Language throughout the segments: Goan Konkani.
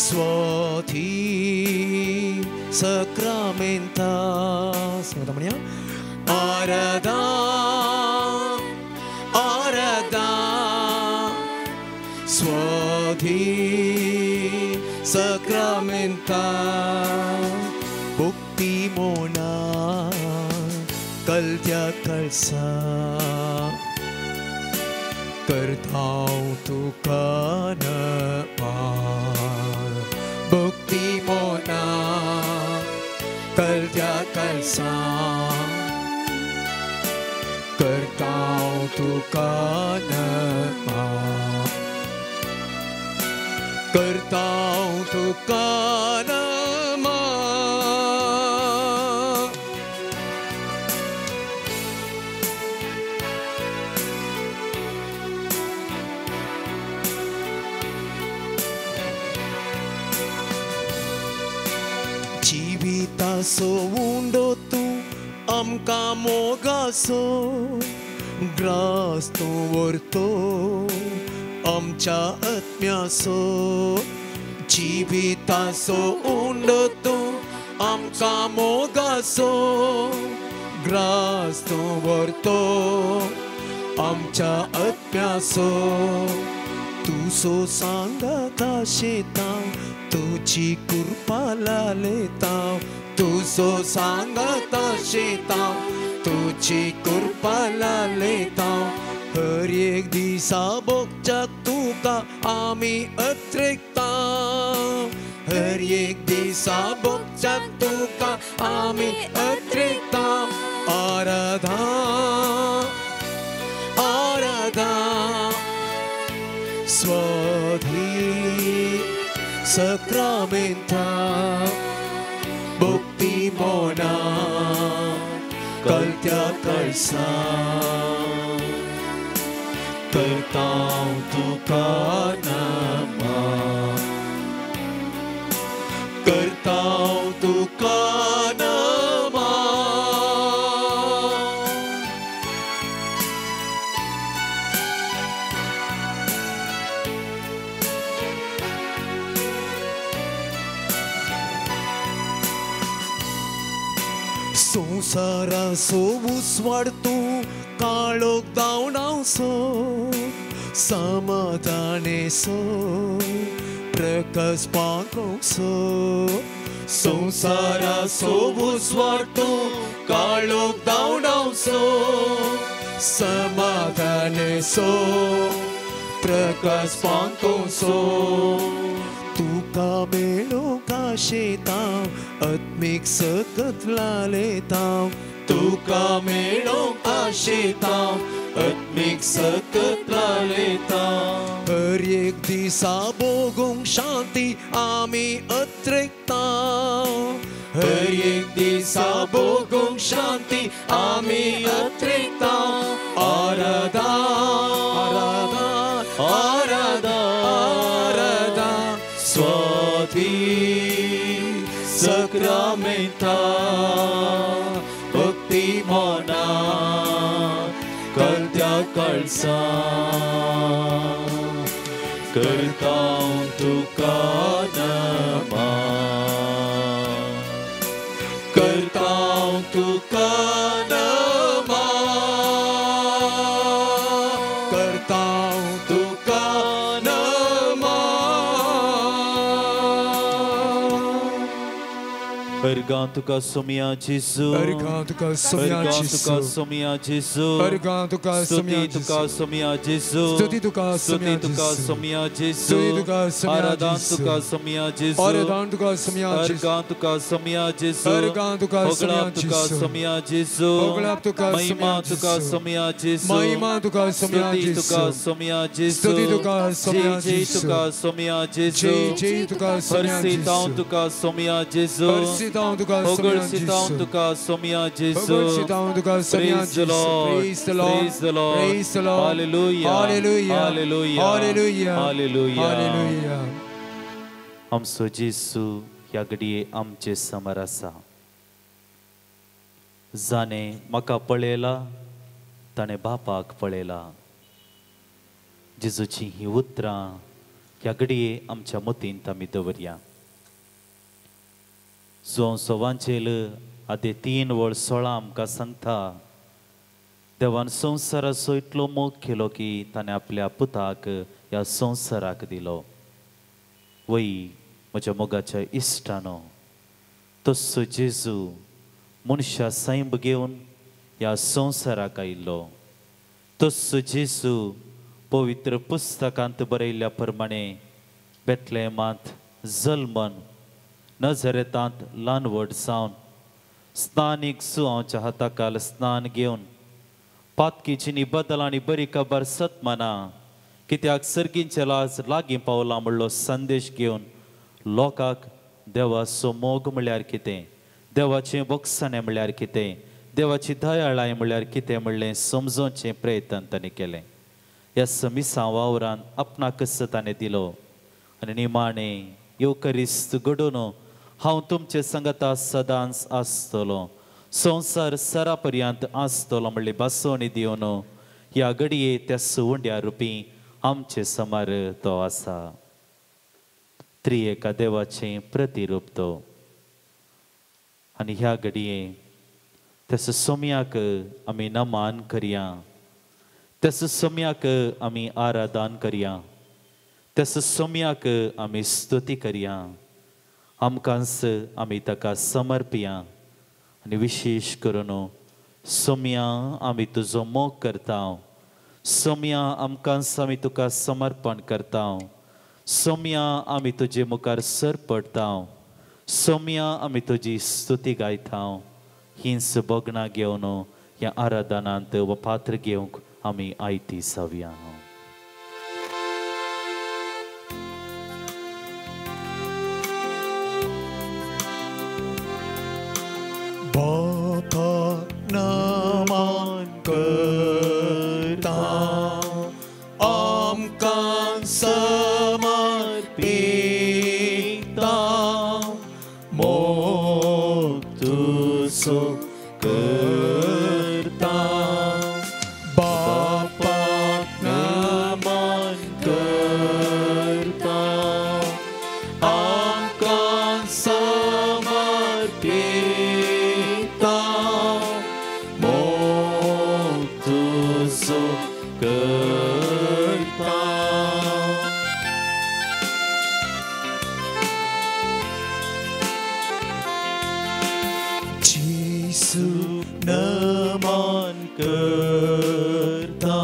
स्वती सक्रामेंता सांगता म्हणया आराधा आराधा स्वती सक्रामेंता भक्ती मोना कलत्या कळसा करताव तुका नमान भक्ती मोना कलत्या कळसा करताव तुका नमान करताव तुका नमान. जिविताचो उंडो तूं आमकां मोगाचो ग्रास तूं व्हरतो आमच्या आत्म्याचो जिविताचो उंडो तूं आमकां मोगाचो ग्रास तूं व्हरतो आमच्या आत्म्याचो तूं सो सांगता शेतां तुजी कृपा लालेता तूं सो सांगता शेतां तुजी कृपा लालेता हर एक दिसा भोगच्याक तुका आमी अत्रेकता हर एक दिसा भोगच्याक तुका आमी अत्रेकता आराधा आराधा स्वधी सक्रामेंता भक्ती मोना कलत्या कळसा करताव तुका नमान करताव तुका नमान. संवसाराचो उजवाड तूं काळोख धांवडावचो समाधानेचो प्रकाश पांकोवचो संवसाराचो उजवाड तूं काळोख धांवडावचो समाधानेचो प्रकाश पांकोवचो तुका मेळूंक आशेतां आत्मीक सकत लालेतां तुका मेळूंक आशेतां आत्मीक सकत लालेतां हर एक दिसा भोगूंक शांती आमी अत्रेकता हर एक दिसा भोगूंक शांती आमी अत्रेकता आराधा आराधा आराधा आराधा स्वती सक्रामेंता भक्ती मोना कलत्या कळसा करताव तुका नमान करताव तुका नमान करताव तुका नमान. अर्गां तुका सोमया जेजू अर्गां तुका सोमया तुका सोमया जेजू अर्गां तुका सोमया तुका सोमया जेजू स्तुती तुका सोमया तुका सोमया जेजू स्तुती तुका सोमया आराधन तुका सोमया जेजू आराधन तुका सोमया अर्गां तुका सोमया जेजू अर्गां तुका सोमया तुका सोमया जेजू होगळाप तुका महिमा तुका सोमया जेजू महिमा तुका सोमया स्तुती तुका सोमया जेजू स्तुती तुका सोमया जय तुका सोमया जेजू जय तुका सोमया हर्षितां तुका सोमया जेजू हर्षितां तुका होगळसितां तुका सोमया जेजू तुका Somaiya Praise the Lord. Praise the Lord. Praise the Lord. Praise the Lord. Hallelujah. Hallelujah. Hallelujah. Hallelujah. Hallelujah. Hallelujah. आमचो जेजू ह्या घडये आमचे समर आसा जाणे म्हाका पळयला ताणें बापाक पळयला. जेजूची ही उतरां ह्या घडये आमच्या मतींत आमी दवरया. जुवांचो वांजेल आदे 3:16 आमकां सांगता, देवान संवसाराचो इतलो मोग केलो की ताणें आपल्या पुताक ह्या संवसाराक दिलो. वय म्हज्या मोगाच्या इश्टानो, तस्सो जेजू मनशा सैंब घेवन ह्या संवसाराक आयिल्लो. तस्सो जेजू पवित्र पुस्तकांत बरयल्ल्या प्रमाणे बेतलेमांत जल्मन नजरेतांत ल्हान व्हड जावन स्नानीक जुवांच्या हाताखाल स्नान घेवन पातकीची बदल आनी बरी खबर सतमाना कित्याक सर्गींचे लाज लागीं पावला म्हणलो संदेश घेवन लोकांक देवाचो मोग म्हळ्यार कितें, देवाचें बोगसाणें म्हळ्यार कितें, देवाची दयाळाय म्हळ्यार कितें म्हणलें समजोवचें प्रयत्न ताणें केलें. ह्या समिसां वावरान आपणाकच ताणें दिलो आनी निमाणें येवकरिस्त घडोवन हांव तुमचे संगता सदांच आसतलो, संवसार सरा पर्यंत आसतलो म्हणली भासवणी दिवन ह्या घडये त्या सुवंड्या रुपी आमचे समर तो आसा. त्रिएका देवाचें प्रतिरूप तो. आनी ह्या घडये त्यास सोम्याक आमी नमान करया, त्यास सोम्याक आमी आराधन करया, त्यास सोम्याक आमी स्तुती करया, आमकांच आमी ताका समर्पया. आनी विशेश करून सोम्या आमी तुजो मोग करता, सोम्या आमकांच आमी तुका समर्पण करता, सोम्या आमी तुजे मुखार सर पडटा, सोम्या आमी तुजी स्तुती गायता. हींच भोगणां घेवन ह्या आराधनांत व पात्र घेवंक आमी आयती जावया. बापा नमन करता, आमकां समर्पिता, मोग तुजो करता. बापा नमन करता, आमकां समर्पिता, मोग तुजो करता. जेजू नमन करता,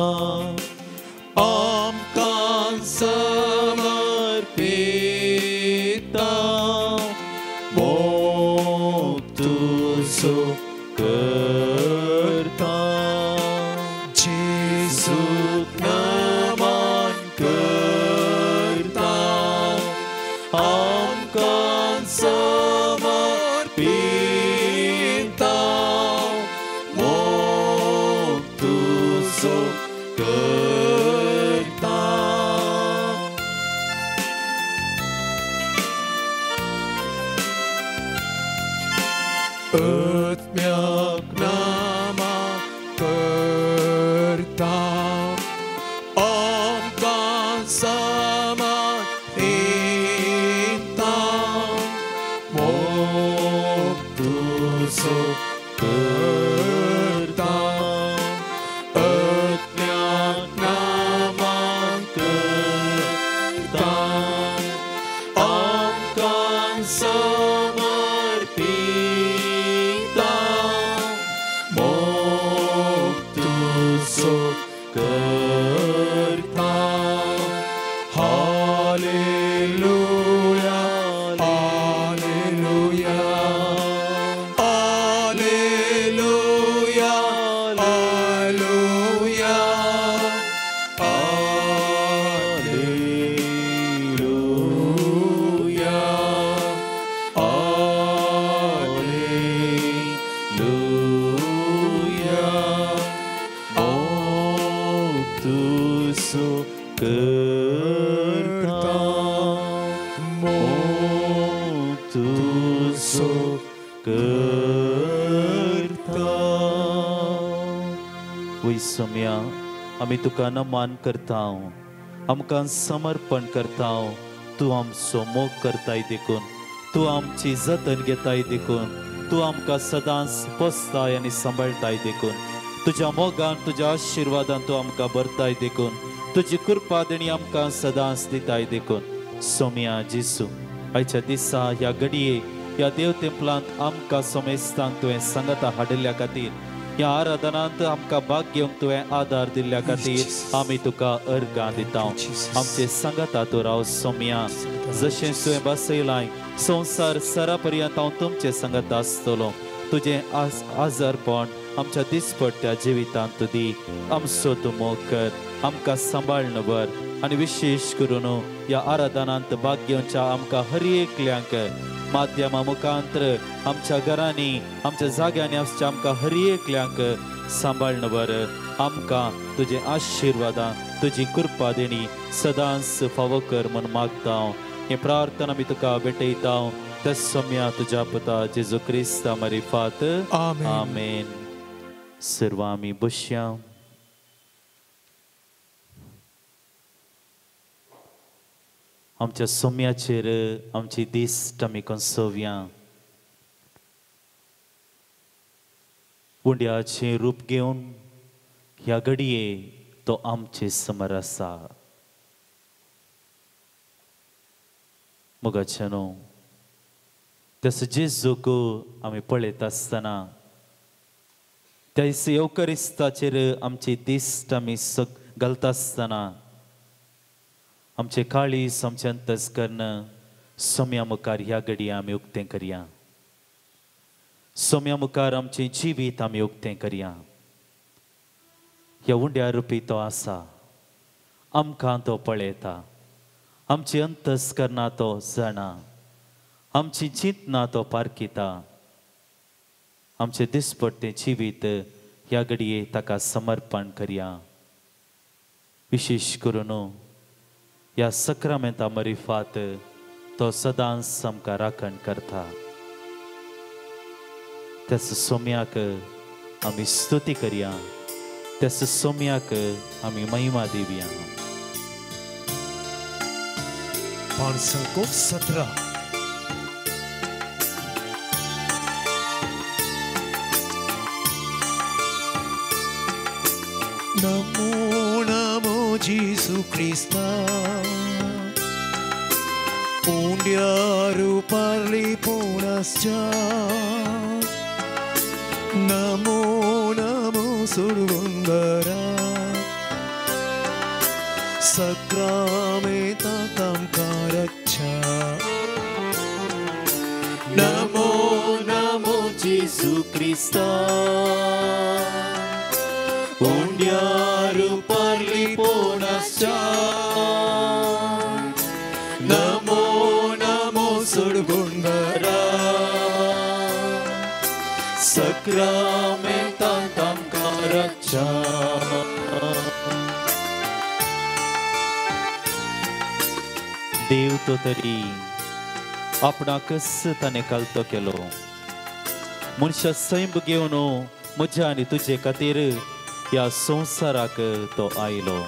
आमकां समर्पिता, मोग तुजो करता. जेजू नमन करता, आमकां समर्पिता, मोग तुजो करता. आत्म्याक नमन करता, आमकां समर्पिता, मोग तुजो करता. आत्म्याक नमन करता, आमकां समर्पिता, मोग तुजो करता. Hallelujah, hallelujah, hallelujah, hallelujah, hallelujah, hallelujah. मोग तुजो करता, मोग तुजो करता. वय सोम्या आमी तुका नमन करता, आमकां समर्पण करता. तूं आमचो मोग करताय देखून, तूं आमची जतन घेताय देखून, तूं आमकां सदांच पोसताय आनी सांबाळटाय देखून, तुज्या मोगान तुज्या आशिर्वादान तूं आमकां भरताय देखून, तुजी कृपा देणी आमकां सदांच दिताय देखून. सोम्या जेजू, आयच्या दिसा ह्या घडये ह्या देव तेंपलांत आमकां सोमेस्तांक तुवें सांगाता हाडिल्ल्या खातीर, ह्या आराधनांत आमकां भाग घेवंक तुवें आदार दिल्ल्या खातीर आमी तुका अर्गां दिता. आमचे सांगाता तूं राव सोम्या, जशें तुवें बसयलां संवसार सरा पर्यंत हांव तुमचे सांगाता आसतलो. तुजें आजारपण आमच्या दिसपट्ट्या जिवितांत तूं दी. आमचो तूं मोग कर, आमकां सांबाळ्न व्हर आनी विशेश करून ह्या आराधनांत भाग घेवच्या आमकां हर एकल्यांक माध्यमा मुखांत्र आमच्या घरांनी आमच्या जाग्यांनी आसच्या आमकां हर एकल्यांक सांबाळ्न व्हर. आमकां तुजे आशिर्वादां तुजी कृपा देणी सदांच फावो कर म्हूण मागता. हे प्रार्थना आमी तुका भेटयता त्या सोम्या तुज्या पुता जेजू क्रिस्ता मारिफात. आमेन. सर्व आमी बसया. आमच्या सोम्याचेर आमची दिश्ट आमी कंसोवया. उंड्याचें रूप घेवन ह्या घडये तो आमचे समर आसा. मोगाचे न्हू त्याचो जेजूक आमी पळयत आसतना त्या येवकरिस्ताचेर आमची दिश्ट आमी घालता आसतना आमचे काळीज आमचें अंतस्कर्ण सोम्या मुखार ह्या घडये आमी उक्तें करया. सोम्या मुखार आमचें जिवीत आमी उक्तें करया. ह्या उंड्या रुपी तो आसा, आमकां तो पळयता, आमची अंतस्कर्णा तो जाणा, आमची चिंतना तो पारखिता. आमचें दिसपट्टें जिवीत ह्या घडये ताका समर्पण करया. विशेश करून ह्या सक्रामेंता मरिफात तो सदांच आमकां राखण करता. त्याच सोम्याक आमी स्तुती करया, त्याच सोम्याक आमी महिमा दिवया. 517. नमो नमो जेसू क्रिस्ता, उंड्यारू पारली पोणासच्या. नमो नमो सुरगुंदरा, सक्रामेंतांत आमकां रक्षा. नमो नमो जेसू क्रिस्ता, उंड्यारू पारली पोणासच्या. नमो नमो सुरगुंदरा, सक्रामेंतांत आमकां रक्षा. देव तो तरी आपणाकच ताणें कालतो केलो. मनशा सैम घेवन म्हज्या आनी तुजे खातीर ह्या संवसाराक तो आयलो.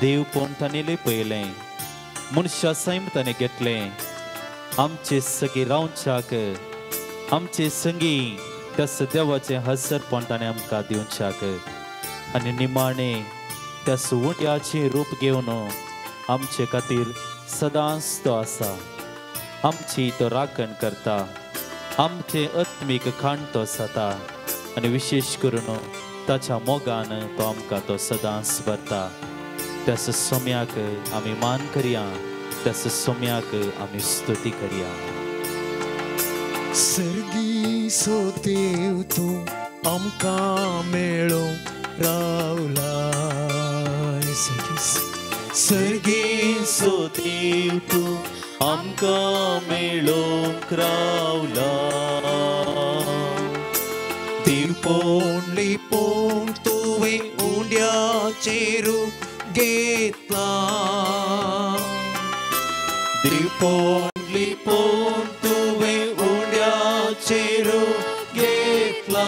देवपण ताणें लिपयलें, मनशा सैम ताणें घेतलें. आमचे सगळीं रावच्याक आमचे संगी त्या देवाचें हसरपण ताणें आमकां दिवच्याक आनी निमाणें त्या सुवट्याचें रूप घेवन आमचे खातीर सदांच तो आसा. आमची तो राखण करता, आमचें आत्मीक खाण तो जाता आनी विशेश करून ताच्या मोगान तो आमकां तो सदांच भरता. त्या सोम्याक आमी मान करया, त्या सोम्याक आमी स्तुती करया. सर्गी सो देव तूं आमकां मेळो रावला. सर्गी सो देव तूं आमकां मेळोंक रावला. देवपण लिपोवन तुवें उंड्याचें रूप घेतलां. देवपण लिपोवन तुवें उंड्याचें रूप घेतलां.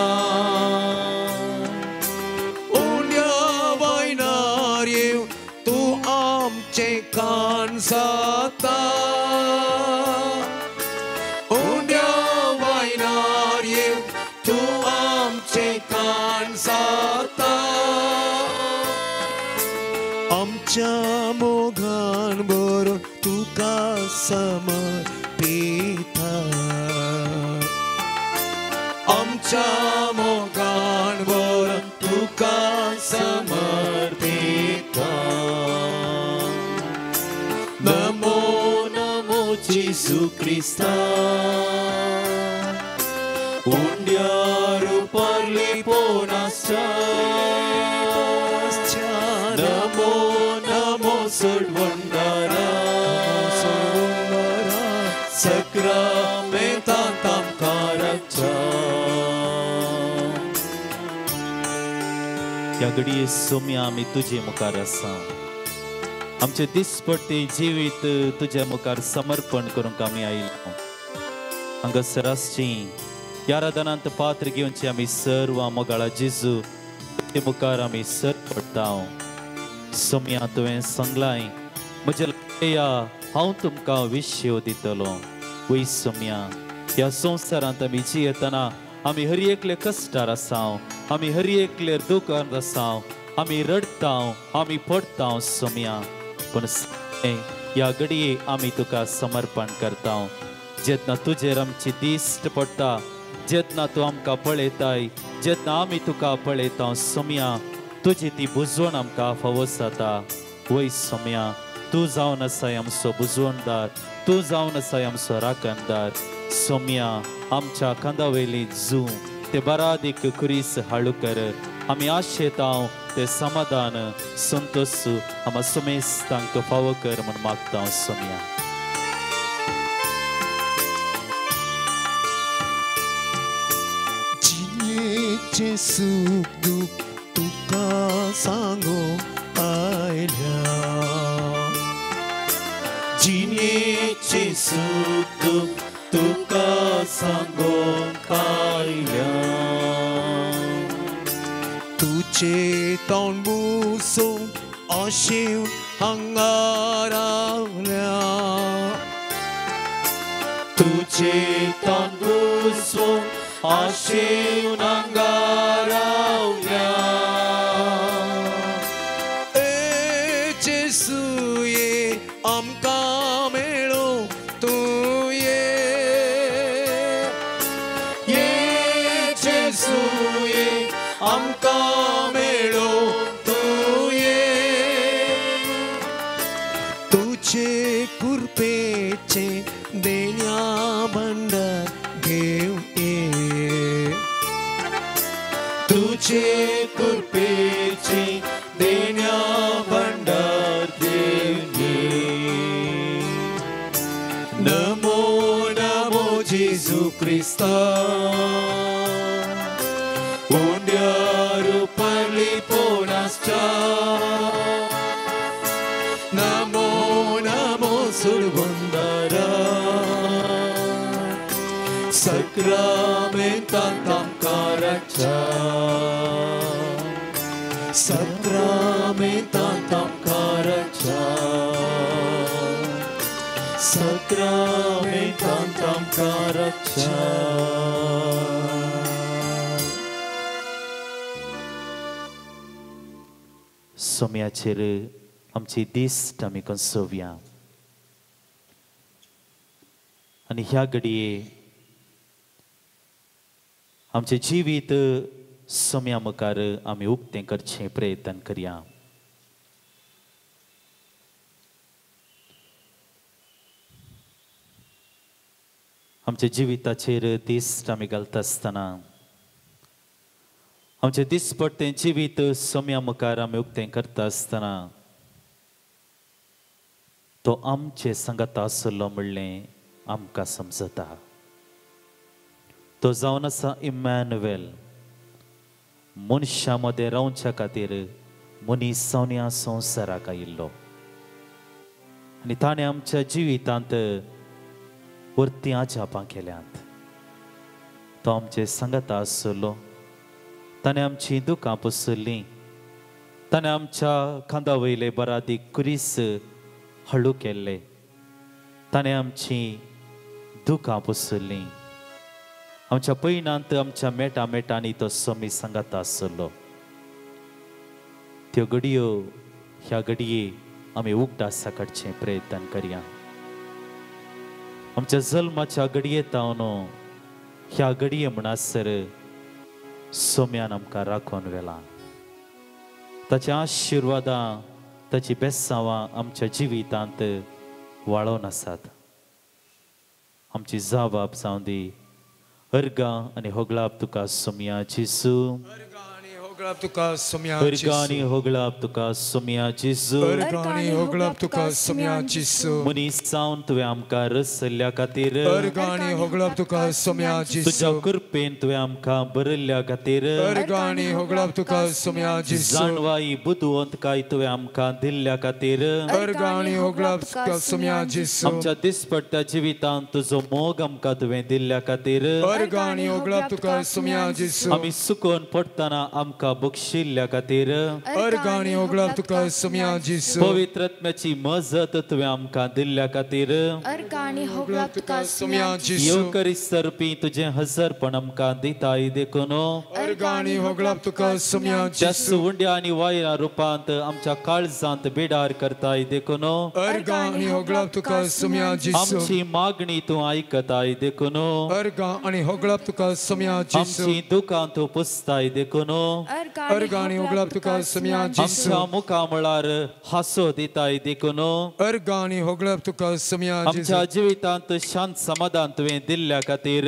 उंड्या वायनार येवन तूं आमचें कान जाता उंड्या वायनार येवन तूं आमचें कान जाता आमच्या मोगान भरून तुका समर्पिता आमच्या मोगान भरून तुका समर्पिता नमो नमो जेजू क्रिस्ता उंड्या रुपार लिपोवन आसच्या नमो नमो सोडवणदारा सक्रामेंतांत आमकां राखच्या. ह्या घडये सोम्या आमी तुजे मुखार आसा. आमचें दिसपट्टें जिवीत तुज्या मुखार समर्पण करूंक आमी आयिल्लो. हांगासर आसचीं ह्या आराधनांत पात्र घेवचें आमी सर्व मोगाळा जेजू तुजे मुखार आमी सर पडटा. सोम्या तुवें सांगलाय म्हज्या या हांव तुमकां विशय दितलो. वय सोम्या ह्या संवसारांत आमी जियेतना आमी हर एकले कश्टार आसा, आमी हर एकले दुकान आसा, आमी रडटा, आमी पडटा सोम्या. पूण ह्या घडये आमी तुका समर्पण करता. जेन्ना तुजेर आमची दिश्ट पडटा, जेन्ना तूं आमकां पळयताय, जेन्ना आमी तुका पळयता सोम्या, तुजी ती बुजवण आमकां फावो जाता. वय सोम्या तूं जावन आसाय आमचो बुजवणदार, तूं जावन आसाय आमचो राखणदार. सोम्या आमच्या खांदा वयली जू ते बरादीक खुरीस हाडू कर. आमी आशेता ते समाधान संतोष आमा सुमेस्तांक फावो कर म्हूण मागता सोम्या. जिणेचें सूख दूख तुका सांगूंक आयल्या जिणेचें सूख दूख तुका सांगूंक आयल्या तुजें तोंड बुसून अशें हांगा रावल्या तुजें तोंड बुसून अशें हांगा रावल्या. ए जेजू ये आमकां मेळूं तूं ये ये जेजू ये आमकां मेळूं तूं ये तुजे कृपेचें देण्या भांडार घेवन ये तुजे कृपेचें देण्या भांडार घेवन ये. नमो नमो जेजू क्रिस्ता उंड्या रुपार लिपोवन आसच्या नमो नमो सोडवणदारा सक्रामेंतांत आमकां राखच्या सक्रामेंतांत आमकां राखच्या सक्रामेंतांत आमकां राखच्या. सोम्याचेर आमची दिश्ट आमी कंसोवया आनी ह्या घडये आमचें जिवीत सोम्या मुखार आमी उक्तें करचें प्रयत्न करया. आमच्या जिविताचेर दिश्ट आमी घालता आसतना आमचें दिसपट्टें जिवीत सोम्या मुखार आमी उक्तें करता आसतना तो आमचे सांगाता आसलो म्हणलें आमकां समजता. तो जावन आसा इमॅन्युएल, मनशां मदें रावच्या खातीर मनीस जावन ह्या संवसाराक आयिल्लो आनी ताणें आमच्या जिवितांत वरतीं अजापां केल्यांत. तो आमचे सांगाता आसलो, ताणें आमचीं दुकां पुसलीं, ताणें आमच्या खांदा वयले बरादीक कुरीस हळू केल्ले, ताणें आमची दुकां पुसलीं. आमच्या पयणांत आमच्या मेटा मेटांनी तो सोमी सांगाता आसलो. त्यो घडयो ह्या घडये आमी उगडासा काडचें प्रयत्न करया. आमच्या जल्माच्या घडये तावन ह्या घडये म्हणसर सोम्यान आमकां राखून व्हेला. ताच्या आशिर्वादां ताची बेसांवां आमच्या जिवितांत वाळोवन आसात. आमची जाबाब जावं दी अर्गां आनी होगळाप तुका सोम्या जेजू. अर्गां आनी होगळाप तुका सोम्या जेजू. मनीस जावन तुवें आमकां रसल्ल्या खातीर, तुज्या कृपेन तुवें आमकां बरयल्ल्या खातीर, जाणवाई बुदवंतकाय तुवें आमकां दिल्ल्या खातीर, आमच्या दिसपट्ट्या जिवितांत तुजो मोग आमकां तुवें दिल्ल्या खातीर, आमी सुकोवन पडटना आमकां बक्षिल्ल्या खातीर, पवित्र आत्म्याची मजत तुवें आमकां दिल्ल्या खातीर, येवकरिस्त रुपी तुजें हजरपण आमकां दिताय देखून त्या सुवंड्या आनी वायरा रुपांत आमच्या काळजांत बिडार करताय देखून आमची मागणी तूं आयकताय देखून आमची दुकां तूं पुसताय देखून आमच्या मुखामळार हांसो दिताय देखून आमच्या जिवितांत शांत समाधान तुवें दिल्ल्या खातीर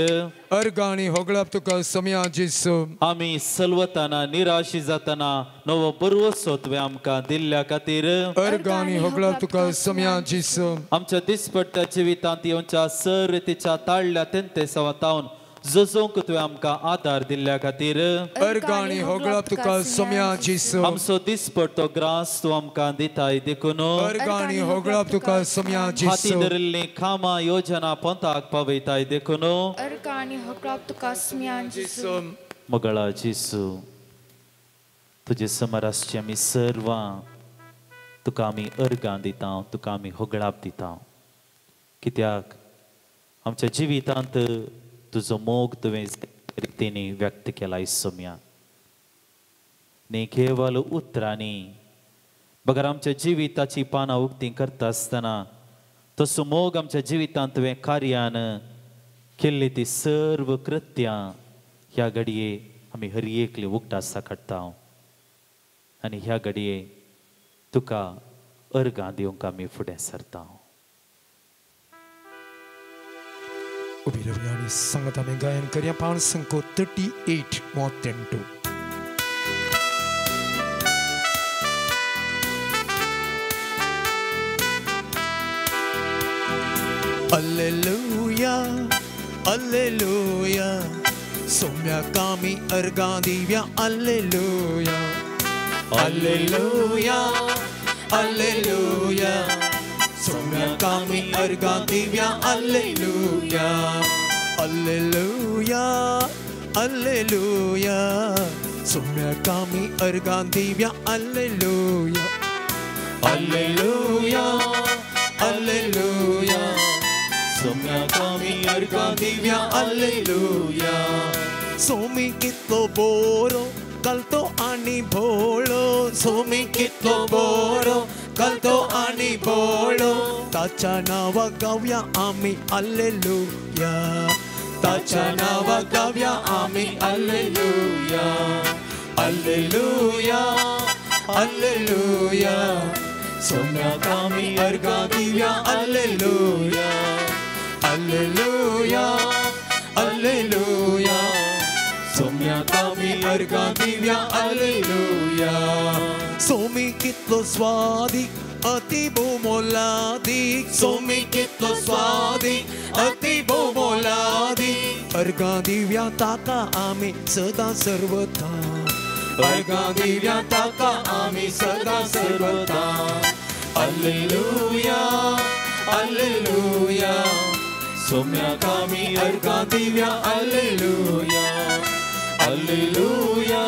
आमी सलवताना निराशी जाताना नवो बरवसो तुवें आमकां दिल्ल्या खातीर आमच्या दिसपट्ट्या जिवितांत येवच्या सर तिच्या ताळल्या तेंते सवातावन जजोंक तुवें आमकां आदार दिल्ल्या खातीर आमचो दिसपट्टो ग्रास तूं आमकां दिताय देखून हाती धरिल्लीं कामां योजना पंथाक पावयताय देखून मगळा जेजू तुजे समोर आसची आमी सर्वां तुका आमी अर्गां दिता, तुका आमी होगळाप दिता. कित्याक आमच्या जिवितांत तुजो मोग तुवें रितींनी व्यक्त केला सोम्या, न्ही केवल उतरांनी बगर आमच्या जिविताची पानां उक्ती करता आसतना तसो मोग आमच्या जिवितांत तुवें कार्यान केल्ली ती सर्व कृत्यां ह्या घडये आमी हर एकली उगडासा काडटा आनी ह्या घडये तुका अर्गां दिवंक आमी फुडें सरता. उबी रावया आनी सांगत आमी गायन करया 5 38 मोत्तेंटू. Alleluia, alleluia, सोम्याक आमी अर्गां दिव्या. Alleluia, alleluia, alleluia, सोम्याक आमी अर्गां दिव्या. अल्लेलुया, अल्लेलुया, अल्लेलुया, सोम्याक आमी अर्गां दिव्या. अल्लेलुया, अल्लेलुया, अल्लेलुया, सोम्याक आमी अर्गां दिव्या. अल्लेलुया. सोमी कितलो बोरो कलतो आनी भोळो, सोमी कितलो बोरो कलतो आनी भोळो, ताच्या नांवा गावया आमी अल्लेलुया, ताच्या नांवा गावया आमी अल्लेलुया, अल्लेलुया, अल्लेलुया, सोम्याक आमी अर्गां दिव्या. अल्लेलुया, अल्लेलुया, अल्लेलुया, सोम्याक आमी अर्गां दिव्या. अल्लेलुया. सोमी कितलो स्वादीक अति भोव मोलादीक, सोमी कितलो स्वादीक अति भोव मोलादीक, अर्गां दिव्या ताका आमी सदां सर्वथा, अर्गां दिव्या ताका आमी सदां सर्वथा. अल्लेलुया, अल्लेलुया, सोम्याक आमी अर्गां दिव्या. अल्लेलुया, अल्लेलुया,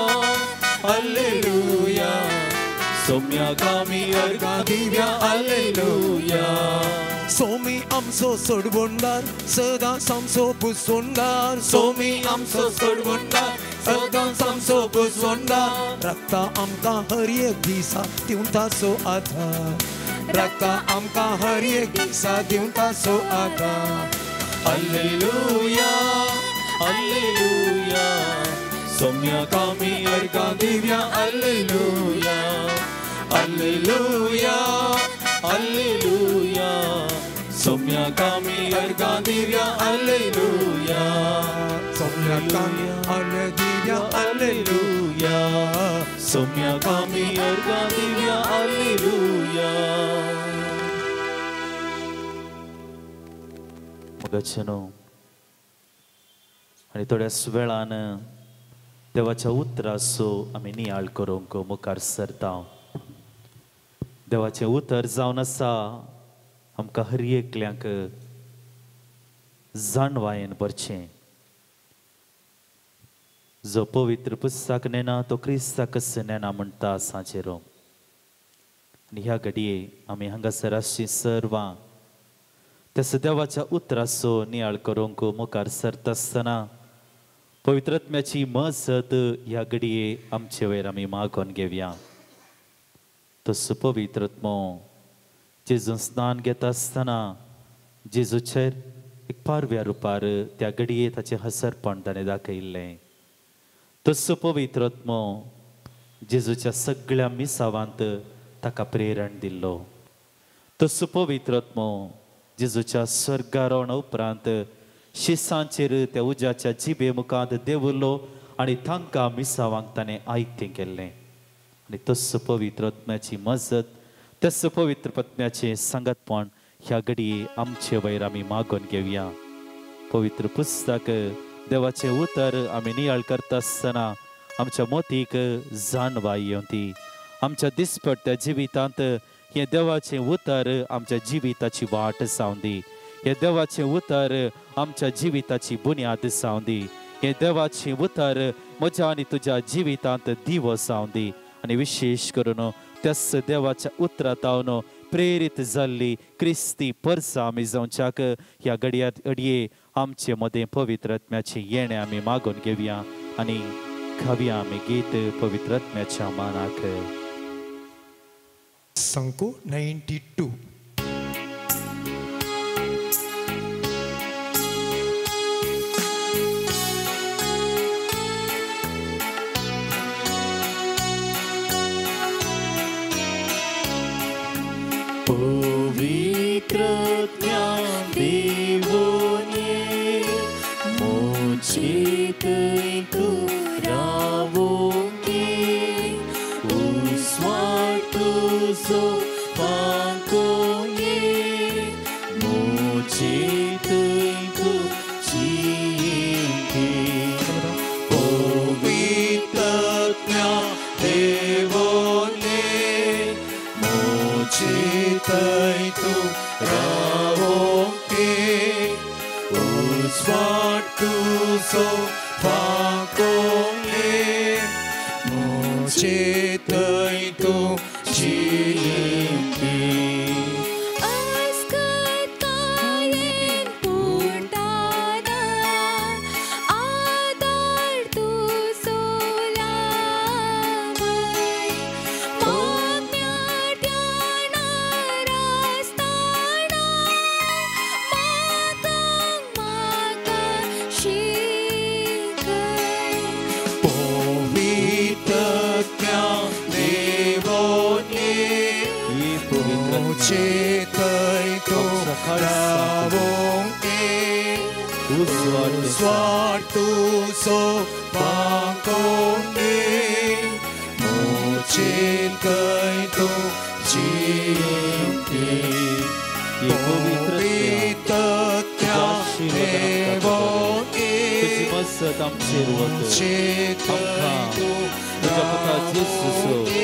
अल्लेलुया, सोम्याक आमी अर्गां दिव्या आल्लेलुया. सोमी आमचो सोडवणदार सदांच आमचो पुसवणदार, सोमी आमचो सोडवणदार सदांच आमचो पुसवणदार. राखता आमकां हर एक दिसा दिवन ताचो आधार, राखता आमकां हर एक दिसा दिवन ताचो आधार. आल्लेलुया आल्लेलुया. सोम्याक आमी अर्गां दिव्या आल्लेलुया आल्लेलुया आल्लेलुया. सोम्याक आमी अर्गां दिव्या आल्लेलुया, सोम्याक आमी अर्गां दिव्या आल्लेलुया, सोम्याक आमी अर्गां दिव्या आल्लेलुया. मोगाचेनो आनी थोड्याच वेळान देवाच्या उतराचो आमी नियाळ करूंक मुखार सरता. देवाचें उतर जावन आसा आमकां हर एकल्यांक जाणवायेन भरचें. जो पवित्र पुस्तक नेना तो क्रिस्ताकच नेना म्हणटा सांचेरो. आनी ह्या घडये आमी हांगासर आसचीं सर्वां त्या देवाच्या उतराचो नियाळ करूंक मुखार सरता आसतना पवित्रत्म्याची मजत ह्या घडये आमचे वयर आमी मागोवन घेवया. तसो पवित्रत्मो जेजून स्नान घेता आसतना जेजूचेर एक पारव्या रुपार त्या घडये ताचें हसरपण ताणें दाखयल्लें. तसो पवित्रत्मो जेजूच्या सगळ्या मिसावांत ताका प्रेरण दिल्लो. तसो पवित्रत्मो जेजूच्या स्वर्गारोहण उपरांत शिसांचेर त्या उज्याच्या जिबे मुखांत देंवलो आनी तांकां मिसावांक ताणें आयतें केल्लें. आनी तसो पवित्रत्म्याची मजत तसो पवित्र पत्म्याचें सांगतपण ह्या घडये आमचे वयर आमी मागोवन घेवया. पवित्र पुस्तक देवाचें उतर आमी नियाळ करता आसतना आमच्या मोतीक जाणवाय येवन ती आमच्या दिसपट्ट्या जिवितांत हें देवाचें उतर आमच्या जिविताची वाट जावन दी. हें देवाचें उतर आमच्या जिविताची बुन्याद जावन दी. हें देवाचें उतर म्हज्या आनी तुज्या जिवितांत दिवो जावन दी. आनी विशेश करून त्याच देवाच्या उतरांत प्रेरीत जाल्ली क्रिस्ती परसा आमी जावच्याक ह्या घडये आमचे मदें पवित्रत्म्याचें येणें आमी मागून घेवया आनी खावया आमी गीत पवित्रत्म्याच्या मानाक. संको 92. पवित्रत्म्या देवोने मोचित तू रावोंगे उस्वार तुझो पाकोंगे मोचित तू जियेंगे. पवित्रत्म्या देवोने मोचित तू रावोंगे उस्वार तुझो पाकोंगे मोचित तू जियेंगे. अस्कतायेन पुरताना आदार तुझो लावय मागण्या रास्ताना माका माका शिकय. पवित्रत्म्या देवोने मोचित तू रावोंगे उस्वार तुझो पाकोंगे मोचित तू जियेंगे. पवित्रत्म्या देवोने मोचित तू तुज्या पुता जेजूचो ते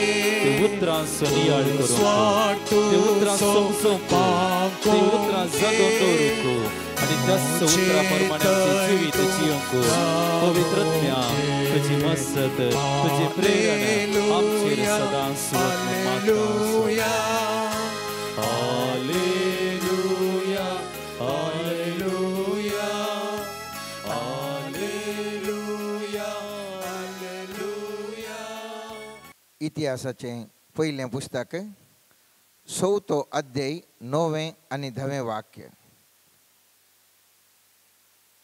उतरांचो नियाळ करूंक, ते उतरां समजूंक, ते उतरां जगोवन दवरूंक आनी त्याच उतरा प्रमाणे आमचें जिवीत जियोंक पवित्रज्ञा तुजी मसत तुजी प्रेरणा आमचेर सदां मागता. Hallelujah hallelujah hallelujah hallelujah. इतिहासाचें पयलें पुस्तक चवथो अध्याय 9वें आनी 10वें वाक्य.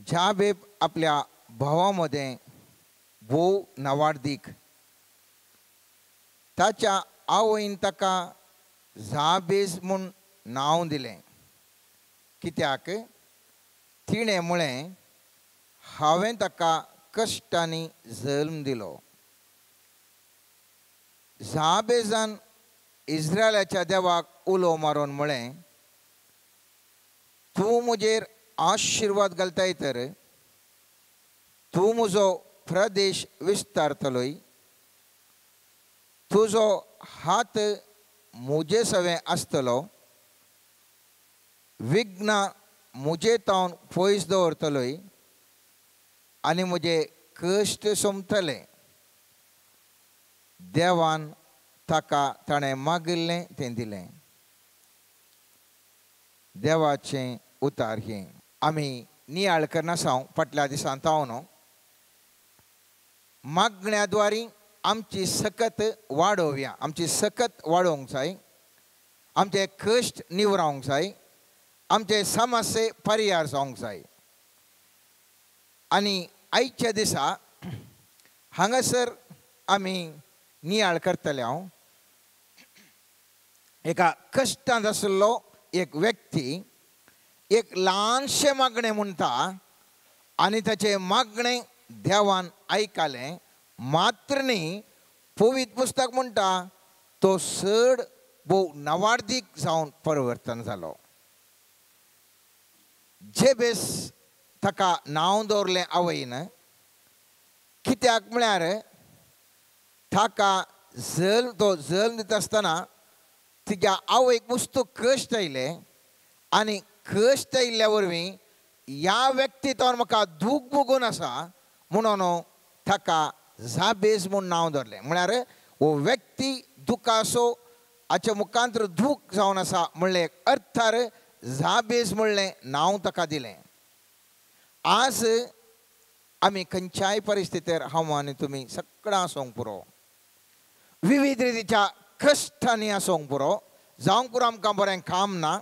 जाबेब आपल्या भावा मदें भोव नावाडदीक. ताच्या आवयन ताका जाबेज म्हूण नांव दिलें, कित्याक तिणें म्हळें हांवें ताका कश्टांनी जल्म दिलो. जाबेजान इस्रायलाच्या देवाक उलो मारून म्हळें, तूं म्हजेर आशिर्वाद घालताय तर तूं म्हजो प्रदेश विस्तारतलोय, तुजो हात म्हजे सवें आसतलो, विघ्नां म्हजे तावन पयस दवरतलोय आनी म्हजे कश्ट सोंपतले. देवान ताका ताणें मागिल्लें तें दिलें. देवाचें उतार हें. आमी नियाळ करनासांव फाटल्या दिसान तावन मागण्या द्वारी आमची सकत वाडोवया, आमची सकत वाडोवंक जाय, आमचे कश्ट निवरावंक जाय, आमचे समस्ये परिहार जावंक जाय. आनी आयच्या दिसा हांगासर आमी नियाळ करतले. हांव एका कश्टांत आशिल्लो एक व्यक्ती एक ल्हानशें मागणें म्हणटा आनी ताचें मागणें देवान आयकलें मात्र न्ही, पवित्र पुस्तक म्हणटा तो चड भोव नवार्दीक जावन परिवर्तन जालो. जेबेस ताका नांव दवरलें आवयन, कित्याक म्हळ्यार ताका जल्म तो जल्म दिता आसतना तिच्या आवयक मुस्तू कश्ट आयले आनी कश्ट आयिल्ल्या वरवीं ह्या व्यक्तित्वान म्हाका दूख भोगून आसा म्हणून ताका जाबेज म्हूण नांव दवरलें. म्हळ्यार हो व्यक्ती दुखाचो हाच्या मुखांतर दूख जावन आसा म्हणलें अर्थार जाबेज म्हणलें नांव ताका दिलें. आज आमी खंयच्याय परिस्थितीर हांव आनी तुमी सगळां आसूंक पुरो, विविध रितीच्या कश्टांनी आसूंक पुरो, जावंक पुरो आमकां बरें काम ना,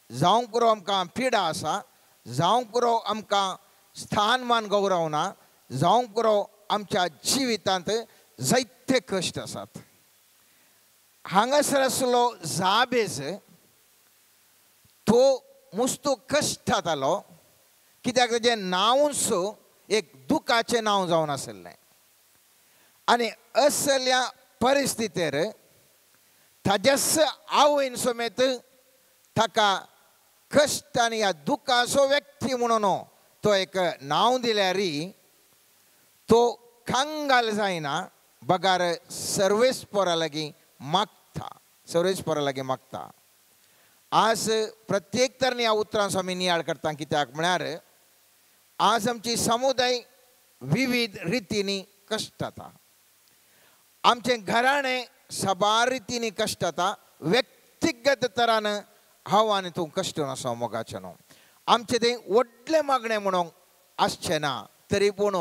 जावंक पुरो आमकां पिडा आसा, जावंक पुरो आमकां स्थान मान गौरव ना, जावंक पुरो आमच्या जिवितांत जायते कश्ट आसात. हांगासर आसलो जाबेज तो मुस्तू कश्टांत आलो, कित्याक ताजें नांवूच एक दुखाचें नांव जावन आशिल्लें. आनी असल्या परिस्थितीर ताज्याच आवयन समेत ताका कश्ट आनी ह्या दुखाचो व्यक्ती म्हणून तो एक नांव दिल्यार तो कंगाल जायना, बगार सर्वेस्परा लागीं मागता, सर्वेस्परा लागीं मागता. आज प्रत्येक तरेन ह्या उतरांचो आमी नियाळ करता, कित्याक म्हळ्यार आज आमची समुदाय विविध रितींनी कश्ट जाता, आमचें घराणें साबार रितींनी कश्ट जाता, व्यक्तिगत तरान हांव आनी तूं कश्ट आसा मोगाचें न्हू. आमचें तें व्हडलें मागणें म्हणूंक आसचें ना, तरी पूण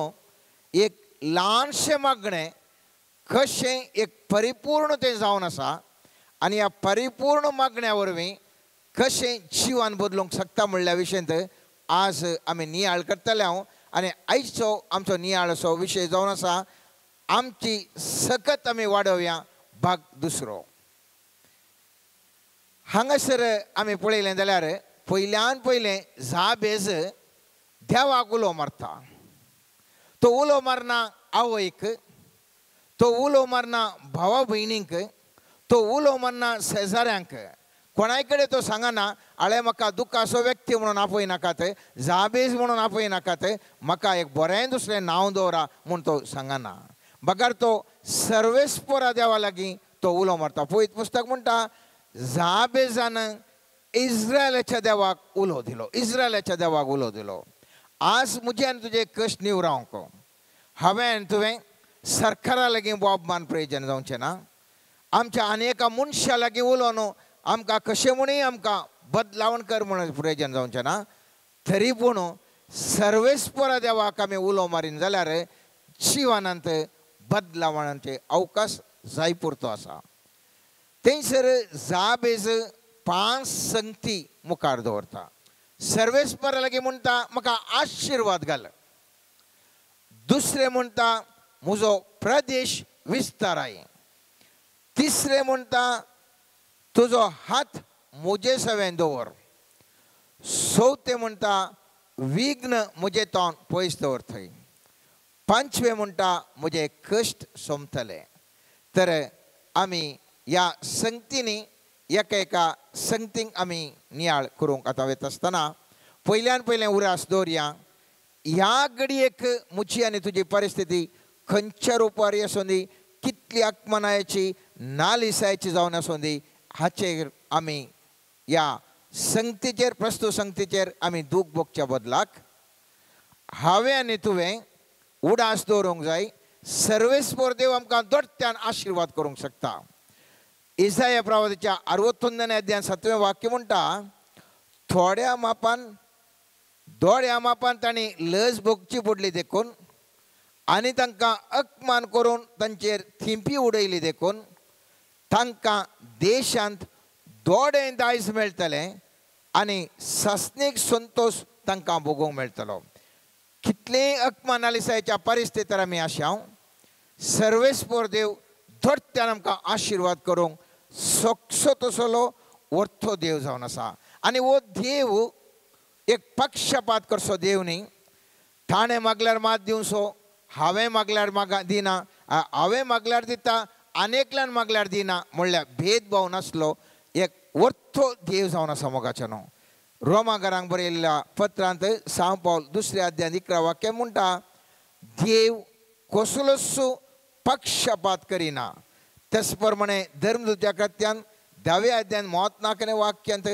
एक ल्हानशें मागणें कशें एक परिपूर्ण तें जावन आसा आनी ह्या परिपूर्ण मागण्या वरवीं कशें जिवन बदलूंक शकता म्हणल्या विशयांत आज आमी नियाळ करतले. हांव आनी आयचो आमचो नियाळ असो विशय जावन आसा आमची सकत आमी वाडोवया भाग दुसरो. हांगासर आमी पळयलें जाल्यार पयल्यान पयलें जाबेज देवाक उलो मारता. तो उलो मारना आवयक, तो उलो मारना भावा भयणींक, तो उलो मारना शेजाऱ्यांक, कोणाय कडेन तो सांगना आळे म्हाका दुखाचो व्यक्ती म्हणून आपय नाकात, जाबेज म्हणून आपय नाकात, म्हाका एक बरें दुसरें नांव दवरा म्हूण तो सांगना, बगर तो सर्वेस्परा देवा लागीं तो उलो मारता. पवित्र पुस्तक म्हणटा जाबेजान इस्रायलाच्या देवाक उलो दिलो, इस्रायलाच्या देवाक उलो दिलो. आज म्हजे आनी तुजे कश्ट निवरावंक हांवें आनी तुवें सरकारा लागीं बोब मान प्रयोजन जावचें ना. आमच्या आनी एका मनशा लागीं उलोवन आमकां कशें म्हणूय आमकां बदलावण कर म्हणून प्रयोजन जावचें ना. तरी पूण सर्वेस्परा देवाक आमी उलो मारीन जाल्यार जिवनांत बदलावणाचे अवकाश जाय पुरतो आसा. थंयसर जाबेज 5 संगती मुखार दवरता. सर्वेस्परा लागीं म्हणटा म्हाका आशिर्वाद घाल. दुसरें म्हणटा म्हजो प्रदेश विस्ताराय. तिसरें म्हणटा तुजो हात म्हजे सवें दवर. चवथें म्हणटा विघ्न म्हजें तोंड पयस दवरथय. पांचवें म्हणटा म्हजे कश्ट सोंपतले. तर आमी ह्या संगतींनी एका एका संगतींक आमी नियाळ करूंक आतां वता आसतना पयल्यान पयलें उरास दवरया. ह्या घडयेक म्हजी आनी तुजी परिस्थिती खंयच्या रुपार आसूं दी, कितली आत्मनायाची नालिसायची जावन आसूं दी, हाचेर आमी ह्या संगतीचेर प्रस्तुत संगतीचेर आमी दूख भोगच्या बदलाक हांवें आनी तुवें उडास दवरूंक जाय. सर्वेस्पर देव आमकां दोट्ट्यान आशिर्वाद करूंक शकता. इसाया प्रवादाच्या 61 अध्याय 7वें वाक्य म्हणटा थोड्या मापान दोड्या मापान तांणी लज भोगची पडली देखून आनी तांकां अपमान करून तांचेर थिंपी उडयली देखून तांकां देशांत दोडें दायज मेळटलें आनी सासणीक संतोश तांकां भोगूंक मेळटलो. कितलेय अपमान आलिसायच्या परिस्थितीर आमी आशाव सर्वेस्पर देव धोट्ट्यान आमकां आशिर्वाद करूंक सोकसो तसलो वर्थो देव जावन आसा. आनी हो देव एक पक्षपात करचो देव न्ही. ताणें मागल्यार मात दिवचो, हांवें मागल्यार मागा दिना, हांवें मागल्यार दिता आनी एकल्यान मागल्यार दिना म्हणल्यार भेदभाव नासलो एक वर्थो देव जावन आसा मोगाचो न्हू. रोमागारांक बरयल्ल्या पत्रांत सांव पावल 2 अध्याय 11 वाक्य म्हणटा देव कसलोच पक्षपात करिना. तेच प्रमाणे धर्मदूत्या कृत्यान 10व्या अध्यायान मोत नाकने वाक्यांत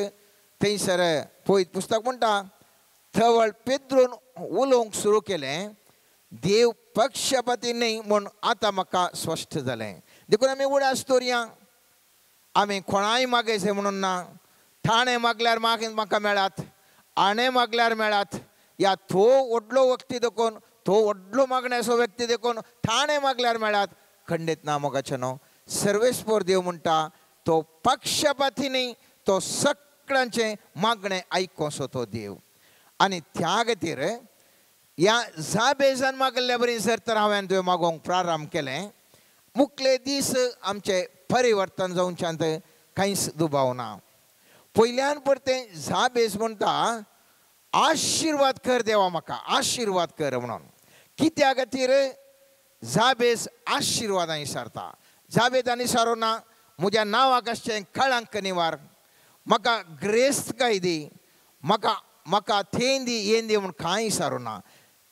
थंयसर पयत पुस्तक म्हणटा थवळ पेद्रून उलोवंक सुरू केलें देव पक्षपाती न्ही म्हूण आतां म्हाका स्पश्ट जालें. देखून आमी उडास दवरया. आमी कोणाय मागयचें म्हणून ना. ठाणे मागल्यार म्हाका मेळात, आणें मागल्यार मेळात, या तो व्हडलो व्यक्ती देखून तो व्हडलो मागण्याचो व्यक्ती देखून ठाणे मागल्यार मेळात, खंडीत ना मोगाचें न्हू. सर्वेस्पर देव म्हणटा तो पक्षपाती न्ही, तो सगळ्यांचें मागणें आयकोसो तो देव. आनी त्या खातीर ह्या जाबेजान मागल्ल्या बरी जर तर हांवें तुवें मागोवंक प्रारंभ केलें मुखले दीस आमचें परिवर्तन जावच्यांत कांयच दुबाव ना. पयल्यान परतें जाबेज म्हणटा आशिर्वाद कर देवा म्हाका, आशिर्वाद कर म्हणून. कित्या खातीर जाबेज आशिर्वादां विसारता. जाबेजान विसारो ना म्हज्या नांवाक आसचें कळंक निवार, म्हाका ग्रेस्त काय दी, म्हाका म्हाका थेन दी येन दी म्हूण कांय विसारो ना.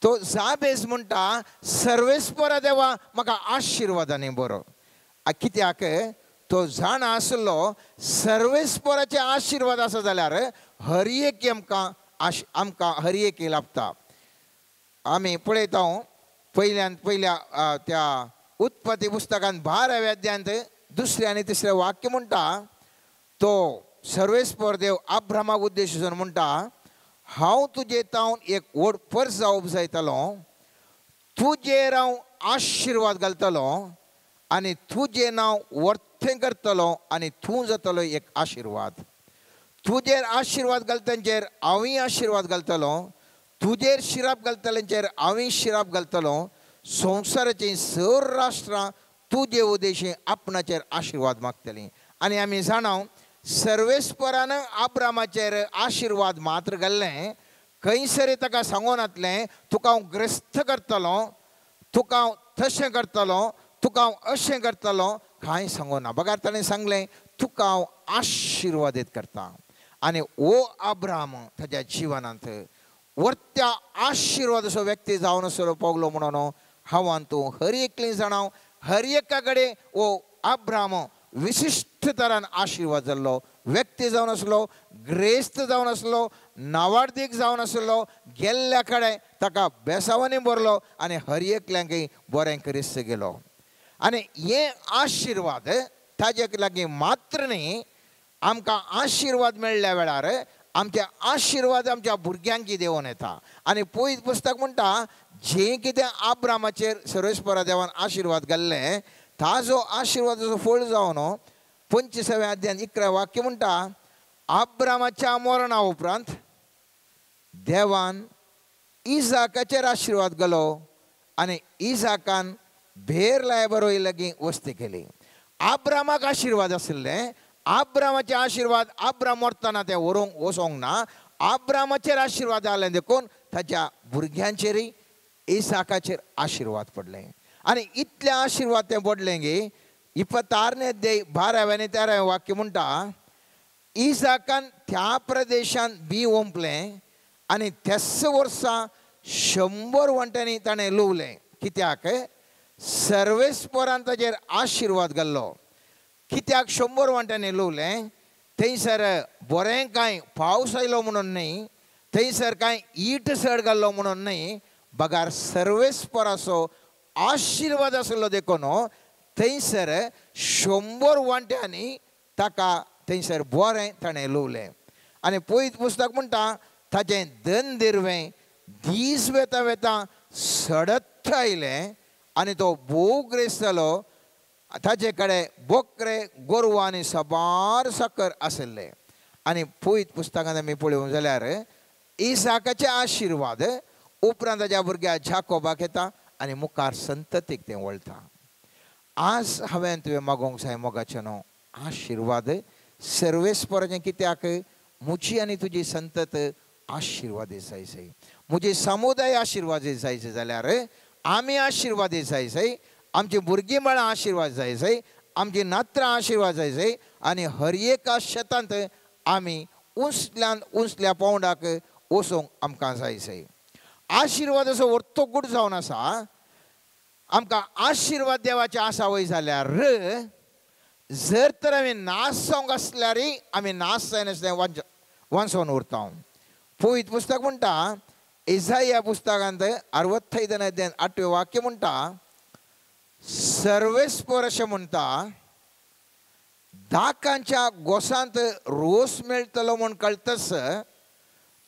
तो जाबेज म्हणटा सर्वेस्परा देवा म्हाका आशिर्वादांनी बरो. कित्याक तो जाणा आसलो सर्वेस्पराचे आशिर्वाद आसा जाल्यार हर एक आमकां आमकां हर एक लाभता. आमी पळयता पयल्यान पयल्या त्या उत्पत्ती पुस्तकान 12व्या अध्यायांत 2 आनी 3 वाक्य म्हणटा तो सर्वेस्पर देव अब्रामाक उद्देशून म्हणटा हांव तुजे तावन एक व्हड पर्स उपजायतलो, तुजेर हांव आशिर्वाद घालतलो आनी तुजें नांव वर्तें करतलो आनी तूं जातलो एक आशिर्वाद. तुजेर आशिर्वाद घालतल्यांचेर हांवूय आशिर्वाद घालतलो, तुजेर शिराप घालतल्यांचेर हांवूय शिराप घालतलो. संवसाराचीं सर राष्ट्रां तुजे उद्देशी आपणाचेर आशिर्वाद मागतलीं. आनी आमी जाणाव सर्वेस्परान अब्रामाचेर आशिर्वाद मात्र घाल्लें, खंयसर ताका सांगून नातलें तुका हांव ग्रस्त करतलो, तुका हांव तशें करतलो, तुका हांव अशें करतलो, कांय सांगूना. बगार ताणें सांगलें तुका हांव आशिर्वादीत करता. आनी ओ अब्राम ताज्या जिवनांत वर्त्या आशिर्वाद असो व्यक्ती जावन असो पावलो म्हणून हांव तूं हर एकली जाणाव हर एका कडेन ओ अब्राम विशिश्ट तरान आशिर्वाद जाल्लो व्यक्ती जावन आसलो, ग्रेस्त जावन आसलो, नावार्दीक जावन आसलो. गेल्ल्या कडेन ताका बेसावांनी भरलो आनी हर एकल्यांकय बरें करीत गेलो. आनी हे आशिर्वाद ताजे लागीं मात्र न्ही, आमकां आशिर्वाद मेळ्ळ्या वेळार आमचे आशिर्वाद आमच्या भुरग्यांकी देवून येता. आनी पयत पुस्तक म्हणटा जें कितें आब्रामाचेर सर्वेस्परा देवान आशिर्वाद घाल्ले ताजो आशिर्वादाचो फळ जावन 25व्या अध्यायान 11 वाक्य म्हणटा आब्रामाच्या मरणा उपरांत देवान इजाकाचेर आशिर्वाद घालो आनी इजाकान भेर लायबरोय लागीं वस्ती केली. आब्रामाक आशिर्वाद आशिल्ले, आब्रामाचे आशिर्वाद आब्राम मरतना ते व्हरूंक वचोंक ना, आब्रामाचेर आशिर्वाद जाले देखून ताच्या भुरग्यांचेरय इसाकाचेर आशिर्वाद पडले. आनी इतले आशिर्वाद ते पडले गे 26 अध्याय 12 आनी 13 वाक्य म्हणटा इसाकान त्या प्रदेशान बी ओंपलें आनी त्याच वर्सा 100 वांट्यांनी ताणें लुवलें. कित्याक? सर्वेस्परान ताचेर आशिर्वाद घाल्लो. कित्याक 100 वांट्यांनी लुवलें? थंयसर बरें कांय पावस आयलो म्हणून न्हय, थंयसर कांय ईट सड घाल्लो म्हणून न्हय, बगार सर्वेस्पराचो आशिर्वाद आसलो देखून थंयसर 100 वांट्यांनी ताका थंयसर बरें ताणें लुवलें. आनी पयत पुस्तक म्हणटा ताचें धन दिरवें दीस वेता वेता सडत आयलें आनी तो भोव ग्रेस्त जालो. ताचे कडेन बोकरे गोरवां आनी साबार साकर आशिल्ले. आनी पयत पुस्तकांत आमी पळोवंक जाल्यार इसाकाचे आशिर्वाद उपरांत ताच्या भुरग्या जाकोबाक येता आनी मुखार संततीक तें वळटा. आज हांवें तुवें मागोवंक जाय मोगाचें न्हू आशिर्वाद सर्वेस्पराचें. कित्याक? म्हजी आनी तुजी संतत आशिर्वादी जाय जाय, म्हजी समुदाय आशिर्वादी जाय जाल्यार आमी आशिर्वादी जाय जाय, आमची भुरगीं बाळां आशिर्वाद जाय जाय, आमची नात्रां आशिर्वाद जाय जाय आनी हर एका शेतांत आमी उंचल्यान उंचल्या पावंडाक वचूंक आमकां जाय जाय. आशिर्वादाचो वर्तो गूट जावन आसा. आमकां आशिर्वाद देवाचे आसा वय जाल्यार जर तर आमी नाश जावंक आसल्यारय आमी नाश जायनासलें वांचोवन उरता. पवित्र पुस्तक म्हणटा इजाया पुस्तकांत 65 अध्याय 8 वाक्य म्हणटा सर्वेस्पर अशें म्हणटा दाकांच्या गोसांत रोस मेळटलो म्हूण कळटस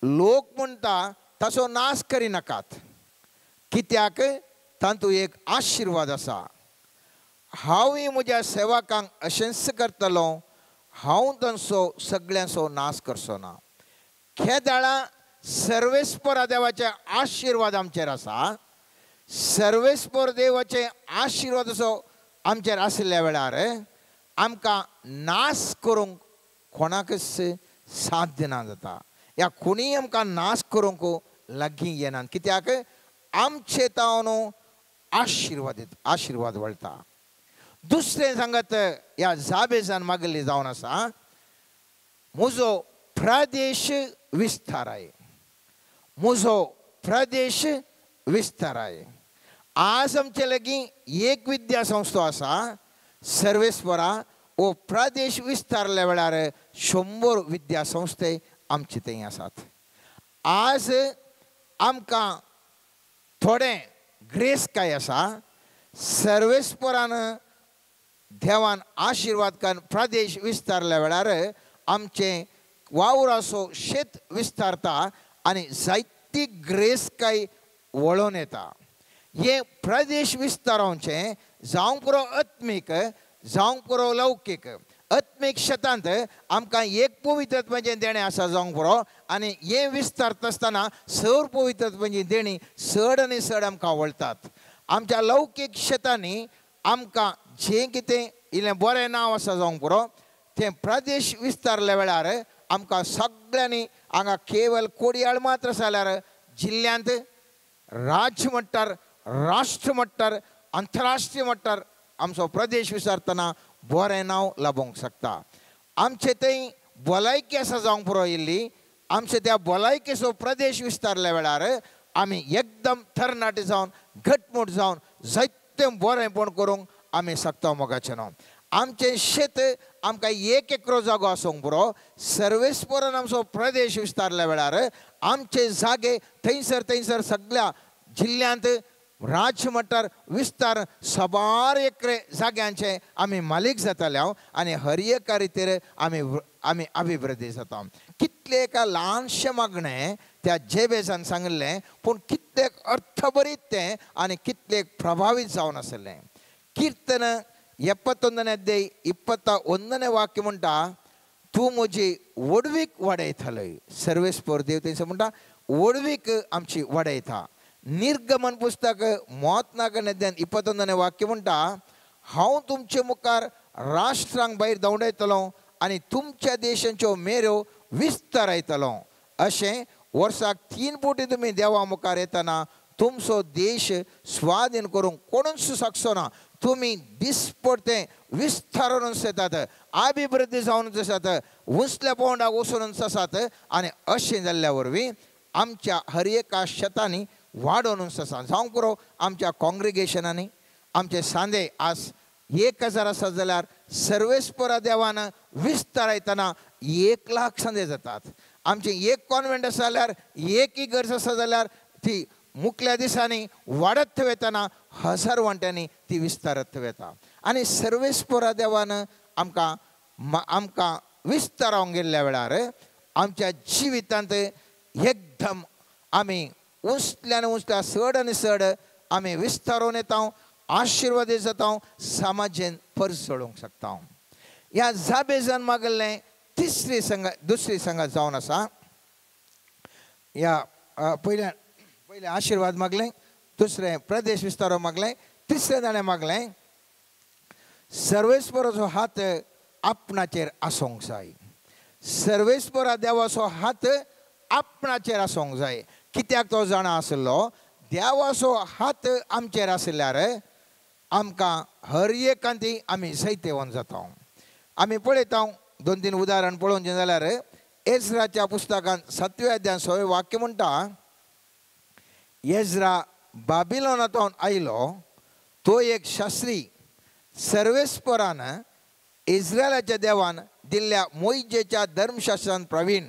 लोक म्हणटा ताचो नाश करिनाकात. कित्याक? तातूंत एक आशिर्वाद आसा. हांवूय म्हज्या सेवकांक अशेंच करतलो, हांव तांचो सगळ्यांचो नाश करचो ना. खेदाळा सर्वेस्परा देवाचे आशिर्वाद आमचेर आसा. सर्वेस्पर देवाचे आशिर्वादाचो आमचेर आशिल्ल्या वेळार आमकां नाश करूंक कोणाकच साध्य ना जाता. ह्या कोणीय आमकां नाश करूंक लागीं येनात. कित्याक? आमचे तावन आशिर्वाद आशिर्वाद वळटा. दुसरें सांगत ह्या जाबेजान मागल्ली जावन आसा म्हजो प्रदेश विस्ताराय, म्हजो प्रदेश विस्ताराय. आज आमचे लागीं एक विद्या संस्था आसा सर्वेस्परा हो प्रदेश विस्तारल्या वेळार 100 विद्या संस्थे आमचे थंय आसात. आज आमकां थोडें ग्रेस काय आसा सर्वेस्परान देवान आशिर्वाद करून प्रदेश विस्तारल्या वेळार आमचें वावराचो शेत विस्तारता आनी जायती ग्रेस काय वळोवन येता. हे प्रदेश विस्तारावचें जावंक पुरो आत्मीक, जावंक पुरो लौकीक. आत्मीक शेतांत आमकां एक पवित्रत्वाचें देणें आसा जावंक पुरो आनी हें विस्तारता आसतना सर पवित्रत्वाची देणी चड आनी चड आमकां वळटात. आमच्या लौकीक शेतांनी आमकां जें कितें इल्लें बरें नांव आसा जावंक पुरो तें प्रदेश विस्तारल्या वेळार आमकां सगळ्यांनी हांगा केवल कोडयाळ मात्र जाल्यार जिल्ल्यांत, राज्य मट्टार, राष्ट्र मट्टार, आंतरराष्ट्रीय मट्टार आमचो प्रदेश विस्तारतना बरें नांव लाबोवंक शकता. आमचे थंय भलायकी आसा जावंक पुरो इल्ली, आमचे त्या भलायकेचो प्रदेश विस्तारल्या वेळार आमी एकदम तरणाटे जावन घटमूट जावन जायतें बरेंपण करूंक आमी शकता मोगाचें न्हू. आमचें शेत आमकां एक एकरो जागो आसूंक पुरो. सर्वेस्परान आमचो प्रदेश विस्तारल्या वेळार आमचे जागे थंयसर थंयसर सगळ्या जिल्ल्यांत राज्य मट्टार विस्तार साबार एकरे जाग्यांचे आमी मालीक जाताले आनी हर एका रितीर आमी आमी अभिवृद्धी जाता. कितले एका ल्हानशें मागणें त्या जेबेजान सांगिल्लें, पूण कितले अर्थभरीत तें आनी कितले प्रभावीत जावन आसलें. किर्तन 71ನೇ अध्याय 21ನೇ वाक्य म्हणटा, तूं म्हजी व्हडवीक वाडयतलय. सर्वेस्पर देव थंयसर म्हणटा व्हडवीक आमची वाडयता. निर्गमन पुस्तक 34ನೇ अध्याय 21ನೇ वाक्य म्हणटा, हांव तुमचे मुखार राष्ट्रांक भायर धांवडायतलो आनी तुमच्या देशांच्यो मेरो विस्तारायतलो. अशें वर्साक 3 फावटी तुमी देवा मुखार येतना तुमचो देश स्वाधीन करूंक कोणूच शकचो ना. तुमी दिसपडते विस्तारून येतात, अभिवृद्धी जावन आसात, उंचल्या पावंडाक वचून आसात आनी अशें जाल्ल्या वरवीं आमच्या हर एका शेतांनी वाडोवन आसा. जावंक पुरो आमच्या काँग्रिगेशनांनी आमचे सांदे आज 1000 आसा जाल्यार सर्वेस्परा देवान विस्तारायतना 1 लाख सांदे जातात. आमचें एक कॉन्वेंट आसा जाल्यार, एक इगर्ज आसा जाल्यार ती मुखल्या दिसांनी वाडत वतना 1000 वांट्यांनी ती विस्तारत वता. आनी सर्वेस्परा देवान आमकां आमकां विस्तारावंक गेल्ल्या वेळार आमच्या जिवितांत एकदम आमी उंचल्यान उंचल्या चड आनी चड आमी विस्तारून येता, आशिर्वादी जाता, समाजेन परजळूंक शकता. ह्या जाबेजान मागल्लें तिसरी संग दुसरी संगत जावन आसा. ह्या पयल्या पयलें आशिर्वाद मागलें, दुसरें प्रदेश विस्तारो मागलें, तिसरें ताणें मागलें सर्वेस्पराचो हात आपणाचेर आसूंक जाय. सर्वेस्परा देवाचो हात आपणाचेर आसूंक जाय. कित्याक तो जाणा आसलो देवाचो हात आमचेर आसल्यार आमकां हर एकांती आमी जैतेवन जाता. आमी पळयता 2-3 उदाहरण पळोवचें जाल्यार एज्राच्या पुस्तकांत 7व्या अध्याय 6वें वाक्य म्हणटा, एज्रा बाबिलोनांतून आयलो तो एक शास्त्री सर्वेस्परान इस्रायलाच्या देवान दिल्ल्या मोयजेच्या धर्मशास्त्रान प्रवीण.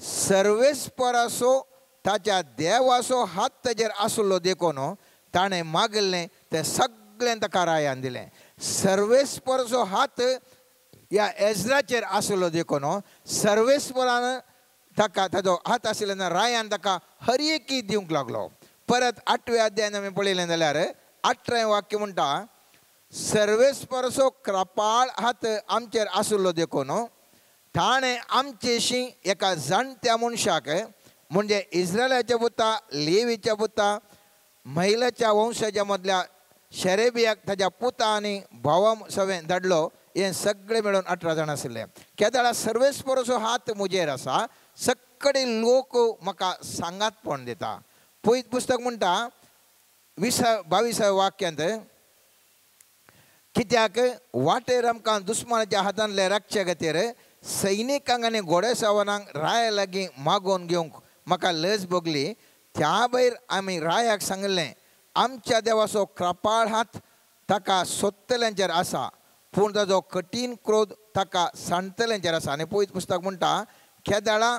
सर्वेस्पराचो ताच्या देवाचो हात ताजेर आसलो देखून ताणें मागिल्लें तें सगळें ताका रायान दिलें. सर्वेस्पराचो हात ह्या एज्राचेर आसलो देखून सर्वेस्परान ताका ताजो हात आशिल्ल्यान रायान ताका हर एकी दिवंक लागलो. परत 8व्या अध्यायान आमी पळयलें जाल्यार 18वें वाक्य म्हणटा, सर्वेस्पराचो कृपाळ हात आमचेर आसलो देखून ताणें आमचेशी एका जाणट्या मनशाक म्हणजे इस्रायलाच्या पुता लेवीच्या पुता महिलाच्या वंशाच्या मदल्या शेरेबियाक ताच्या पुता आनी भावा सवें धाडलो. हें सगळें मेळून 18 जाण आशिल्ले. केदाळा सर्वेस्पराचो हात म्हजेर आसा, सगळे लोक म्हाका सांगातपण दिता. पयत पुस्तक म्हणटा 22व्या वाक्यांत, कित्याक वाटेर आमकां दुस्मानाच्या हातांतले राखचे खातीर सैनिकांक आनी घोडेसावनांक राया लागीं मागोवन घेवंक म्हाका लज भोगली. त्या भायर आमी रायाक सांगिल्लें आमच्या देवाचो कृपाळ हात ताका सोदतल्यांचेर आसा, पूण ताजो कठीण क्रोध ताका सांडतल्यांचेर आसा. आनी पयत पुस्तक म्हणटा केदाळा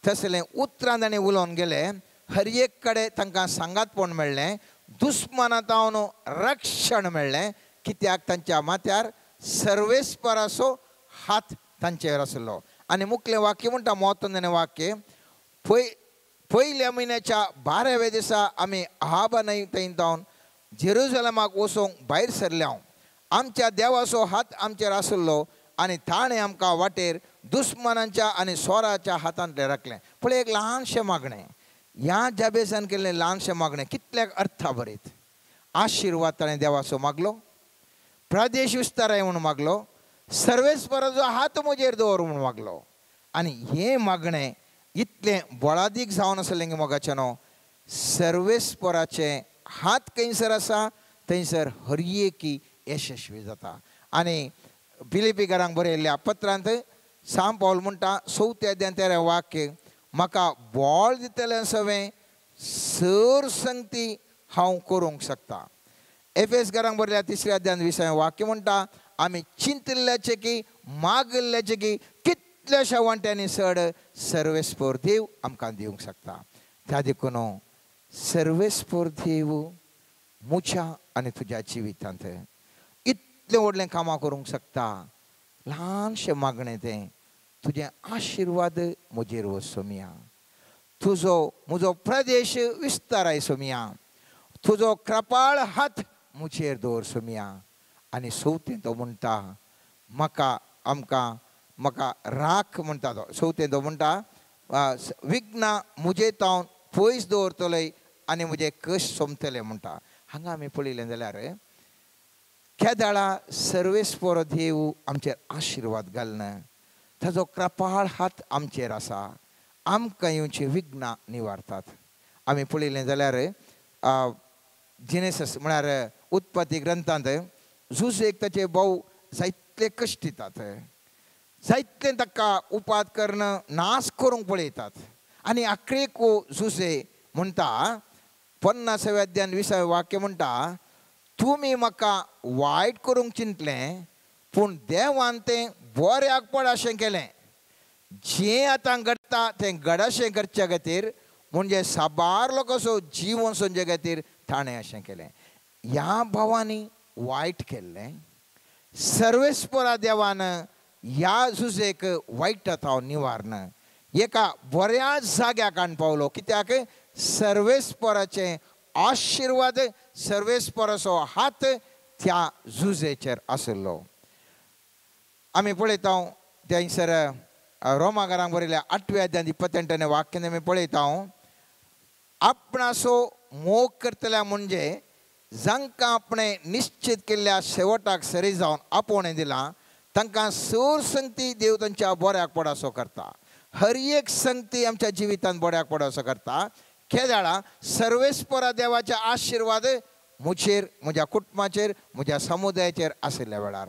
तसलें उतरां ताणें उलोवन गेले, हर एक कडेन तांकां सांगातपण मेळ्ळें, दुस्मानांत रक्षण मेळ्ळें. कित्याक तांच्या माथ्यार सर्वेस्पराचो हात तांचेर आसलो. आनी मुखलें वाक्य म्हणटा 31 वाक्य, पयल्या म्हयन्याच्या 12व्या दिसा आमी आहाबा न्हंय थंय जावन जेरुजलमाक वचूंक भायर सरल्या. आमच्या देवाचो हात आमचेर आसलो आनी ताणें आमकां वाटेर दुस्मानांच्या आनी सोराच्या हातांतलें राखलें. पळय एक ल्हानशें मागणें, ह्या जाबेजान केल्लें ल्हानशें मागणें कितल्याक अर्थाभरीत. आशिर्वाद ताणें देवाचो मागलो, प्रदेश विस्ताराय म्हूण मागलो, सर्वेस्पराचो हात म्हजेर दवर म्हूण मागलो. आनी हें मागणें इतलें बळादीक जावन आसलें की मोगाचें न्हू, सर्वेस्पराचें हात खंयसर आसा थंयसर हर एकी यशस्वी जाता. आनी फिलिपीकारांक बरयल्ल्या पत्रांत सांत पावल म्हणटा 4व्या अध्याय 13 वाक्य, म्हाका बळ दितलें सवें सर संगती हांव करूंक शकता. एफेसकारांक बरयल्या 3व्या अध्याय 20 वाक्य म्हणटा, आमी चिंतिल्ल्याचे की मागिल्ल्याचे की कितल्याशा वांट्यांनी चड सर्वेस्पोर देव आमकां दिवंक शकता. त्या देखून सर्वेस्पोर देव म्हज्या आनी तुज्या जिवितांत इतलें व्हडलें कामां करूंक शकता. ल्हानशें मागणें तें, तुजें आशिर्वाद म्हजेर वच सोमया, तुजो म्हजो प्रदेश विस्ताराय सोमया, तुजो कृपाळ हात म्हजेर दवर सोमया. आनी सोवतें तो म्हणटा म्हाका आमकां म्हाका राख म्हणटा तो. सोवतें तो म्हणटा विघ्नां म्हजे तावन पयस दवरतले आनी म्हजे कश्ट सोंपतले म्हणटा. हांगा आमी पळयलें जाल्यार केदाळा सर्वेस्पोर देव आमचेर आशिर्वाद घालना, ताजो कृपाळ हात आमचेर आसा, आमकां येवची विघ्नां निवारतात. आमी पळयलें जाल्यार जिनेसस म्हळ्यार उत्पत्ती ग्रंथांत जुजेक ताचे भाव जायतले कश्ट दितात, जायतले ताका उपाद करून नाश करूंक पळयतात. आनी आखरेक जुजे म्हणटा 50व्या अध्यायान 20व्या वाक्य म्हणटा, तुमी म्हाका वायट करूंक चिंतलें पूण देवान तें बऱ्याक पड अशें केलें. जें आतां घडटा तें घडाशें करच्या खातीर म्हणजे साबार लोकांचो जीवन सोंचे खातीर ताणें अशें केलें. ह्या भावांनी वायट केल्लें, सर्वेस्परा देवान ह्या जुजेक वायट हांव निवारण एका बऱ्या जाग्याक हाडून पावलो. कित्याक सर्वेस्पराचें आशिर्वाद सर्वेस्पराचो हात त्या जुजेचेर आशिल्लो. आमी पळयता थंयसर रोमागारांक बरयल्या 8व्या अध्यायांत 28 वाक्यान आमी पळयता, आपणाचो मोग करतल्या म्हणजे जांकां आपणें निश्चित केल्ल्या शेवटाक सरी जावन आपोवणें दिलां तांकां सर संगती देव तांच्या बऱ्याक पडासो करता. हर एक संगती आमच्या जिवितांत बऱ्याक पडासो करता. केदाळा सर्वेस्परा देवाचे आशिर्वाद म्हजेर, म्हज्या कुटुंबाचेर, म्हज्या समुदायाचेर आशिल्ल्या वेळार,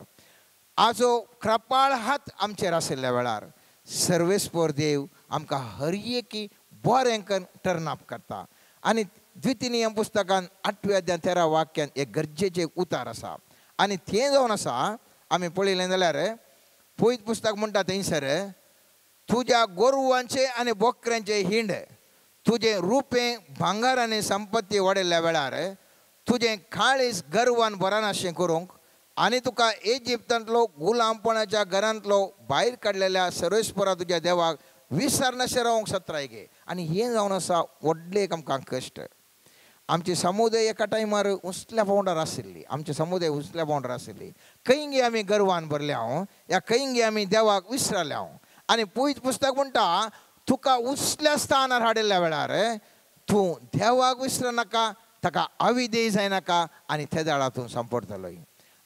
आजो कृपाळ हात आमचेर आशिल्ल्या वेळार सर्वेस्पोर देव आमकां हर एकी बरें करून टर्न अप करता. आनी द्वितीय नियम पुस्तकान 8व्या अध्यायान 13 वाक्यान एक गरजेचें उतार आसा आनी तें जावन आसा. आमी पळयलें जाल्यार पयत पुस्तक म्हणटा थंयसर, तुज्या गोरवांचे आनी बोकऱ्यांचे हिंड, तुजें रुपें भांगर आनी संपत्ती वाडयल्ल्या वेळार, तुजें काळीज गर्वान भरनाशें करूंक आनी तुका इजिप्तांतलो गुलामपणाच्या घरांतलो भायर काडलेल्या सर्वेस्परा तुज्या देवाक विसरनाशें रावंक सत्राय गे. आनी हें जावन आसा व्हडलें एक आमकां कश्ट. आमची समुदाय एका टायमार उंचल्या पावंडार आशिल्ली, आमचे समुदाय उंचल्या पावंडार आशिल्ली. खंय आमी गर्वान भरल्या हांव, ह्या खंय आमी देवाक विसरल्या हांव. आनी पयत पुस्तक म्हणटा तुका उंचल्या स्थानार हाडिल्ल्या वेळार तूं देवाक विसरनाका, ताका अविधेय जायनाका आनी ते दाळा तूं सांपडटलो.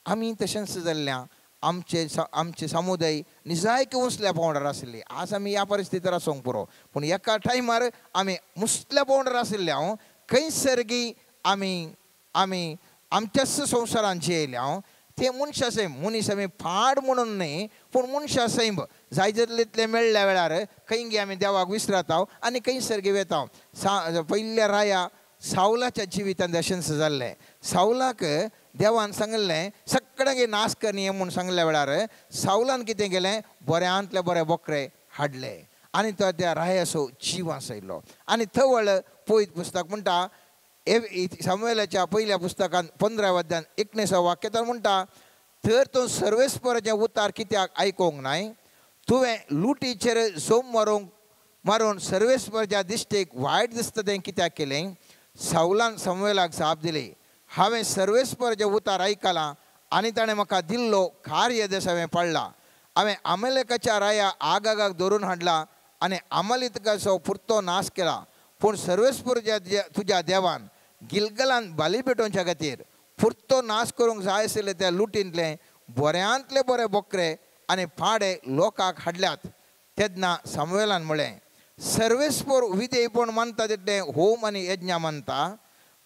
आमी तशेंच जाल्ल्या आमचे आमचे समुदाय निजायक उंचल्या पावंडार आशिल्ली. आज आमी ह्या परिस्थितीर आसूंक पुरो, पूण एका टायमार आमी उंचल्या पावंडार आशिल्ले हांव. खंयसर गी आमी आमी आमच्याच संवसारान जियेले हांव. ते मनशा सैम, मनीस आमी फाड म्हणून न्ही पूण मनशा सैम जाय तितलें मेळ्ळ्या वेळार खंय गी आमी देवाक विसरता आनी खंयसर गी वेता. पयल्या राया सावलाच्या जिवितांत अशेंच जाल्लें. सावलाक देवान सांगिल्लें सगळ्यांक नाश करणी म्हूण सांगल्या वेळार सावलान कितें केलें, बऱ्यांतले बरे बोकरे हाडले आनी तो त्या रायाचो जीव आसयलो. आनी थवळ पयत पुस्तक म्हणटा सामुएलाच्या पयल्या पुस्तकान 15व्या अध्यायान 19व्या वाक्यांत म्हणटा, तर तूं सर्वेस्पराचें उतार कित्याक आयकूंक नाय, तुवें लुटीचेर जोम मारून सर्वेस्पराच्या दिश्टीक वायट दिसता तें कित्याक केलें. सावलान सामुएलाक जाप दिली, हांवें सर्वेस्पराचें उतार आयकलां आनी ताणें म्हाका दिल्लो कार्य हांवें पाळ्ळा. हांवें अमलेकाच्या राया आगागाक धरून हाडला आनी अमलेकाचो पुरतो नाश केला. पूण सर्वेस्पराच्या तुज्या देवान गिलगलान बाली पेटोवच्या खातीर पुरतो नाश करूंक जाय आशिल्ले त्या लुटींतले बऱ्यांतले बरे बोकरे आनी पाडे लोकांक हाडल्यात. तेन्ना सामुएलान म्हळें, सर्वेस्पर विधेयपण मानता तितलें होम आनी यज्ञ मानता,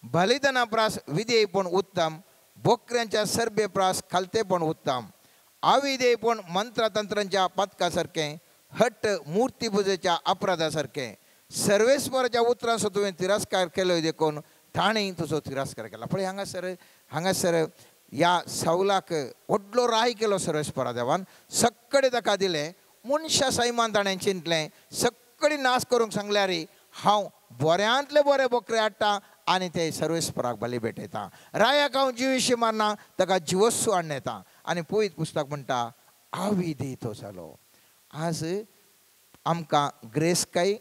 बलिदाना प्रास विधेयपण उत्तम, बोकऱ्यांच्या सरबे प्रास खालतेपण उत्तम, अविधेयपण मंत्रतंत्रांच्या पातका सारकें, हट्ट मूर्ती पुजेच्या अपराधा सारकें. सर्वेस्पराच्या उतरांचो तुवें तिरस्कार केलो देखून ताणें तुजो तिरस्कार केला. पळय हांगासर हांगासर ह्या सावलाक व्हडलो राय केलो सर्वेस्परा देवान, सगळे ताका दिलें. मनशा सैमान ताणें चिंतलें सगळी नाश करूंक सांगल्यार हांव बऱ्यांतले बरे बोकरे हाडटा आनी ते सर्वेस्पराक बली भेटयता. रायाक हांव जिविशी मारना, ताका जिवस्सू हाडून येता. आनी पवित्र पुस्तक म्हणटा आविदी तो जालो. आज आमकां ग्रेसकाय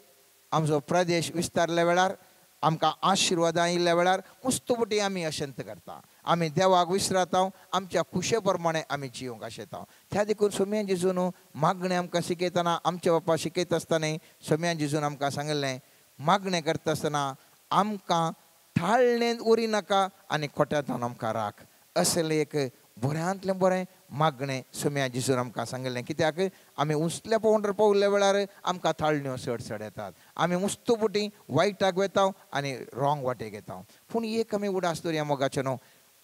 आमचो प्रदेश विस्तारल्या वेळार, आमकां आशिर्वादां येयल्ल्या वेळार मुस्तुपटी आमी अशंत करता, आमी देवाक विसरता, आमच्या खुशे प्रमाणे आमी जिवंक आशेता. त्या देखून सोम्यान जेजून मागणें आमकां शिकयतना, आमच्या बापा शिकयता आसतना सोम्यान जेजून आमकां सांगिल्लें, मागणें करता आसतना आमकां थाळणेंत उरी नाका आनी खोट्यांत आमकां राख. असलें एक बऱ्यांतलें बरें मागणें सोम्या जेजून आमकां सांगिल्लें. कित्याक आमी उंचल्या पावंड्यार पावल्ल्या वेळार आमकां थाळण्यो चड चड येतात, आमी मुस्तुपुटी वायटाक वेता आनी रॉंग वाटेक येता. पूण एक आमी उडास दवरया मोगाचें न्हू,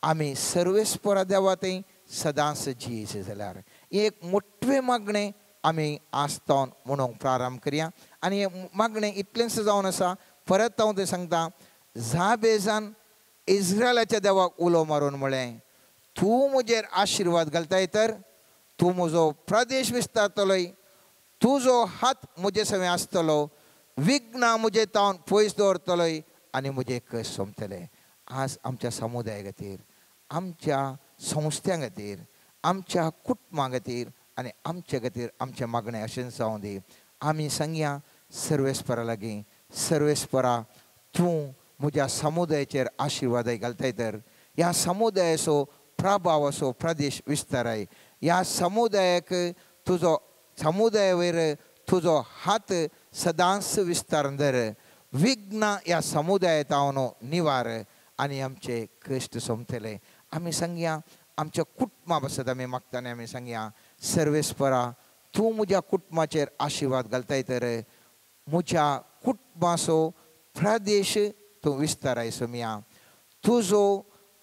आमी सर्वेस्परा देवा थंय सदांच जियेचे जाल्यार एक मोटवें मागणें आमी आसतावन म्हणूंक प्रारंभ करया. आनी हें मागणें इतलेंच जावन आसा, परत हांव तें सांगता, जाबेजान इस्रायलाच्या देवाक उलो मारून म्हळें, तूं म्हजेर आशिर्वाद घालताय तर तूं म्हजो प्रदेश विस्तारतलोय, तुजो हात म्हजे सवें आसतलो, विघ्नां म्हजे तावन पयस दवरतलोय आनी म्हजे कश्ट सोंपतले. आज आमच्या समुदाया खातीर, आमच्या संस्थ्यां खातीर, आमच्या कुटुंबा खातीर आनी आमचे खातीर आमचें मागणें अशेंच जावं दी. आमी सांगया सर्वेस्परा लागीं, सर्वेस्परा तूं म्हज्या समुदायाचेर आशिर्वाद घालताय तर ह्या समुदायाचो प्रभाव असो प्रदेश विस्ताराय, ह्या समुदायाक तुजो समुदाया वयर तुजो हात सदांच विस्तार धर, विघ्न ह्या समुदायान निवार आनी आमचे कश्ट सोंपतले. आमी सांगया आमच्या कुटुंबा पासत आमी मागतना आमी सांगया, सर्वेस्परा तूं म्हज्या कुटुंबाचेर आशिर्वाद घालताय तर म्हज्या कुटुंबाचो प्रदेश तूं विस्ताराय सोमया, तुजो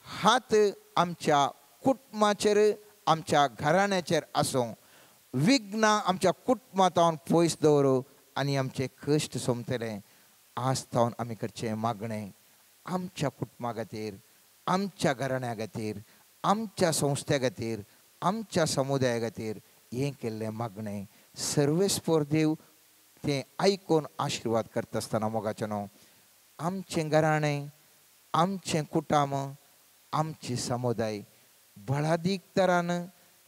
हात आमच्या कुटुंबाचेर आमच्या घराण्याचेर आसूं, विघ्नां आमच्या कुटुंबांत पयस दवरूं आनी आमचे कश्ट सोंपतले. आज तावन आमी करचें मागणें आमच्या कुटुंबा खातीर, आमच्या घराण्या खातीर, आमच्या संस्थ्या खातीर, आमच्या समुदाया खातीर हें केल्लें मागणें सर्वेस्पर देव तें आयकून आशिर्वाद करता आसतना मोगाचें न्हू, आमचें घराणें, आमचें कुटुंब, आमची समुदाय बळादीक तरान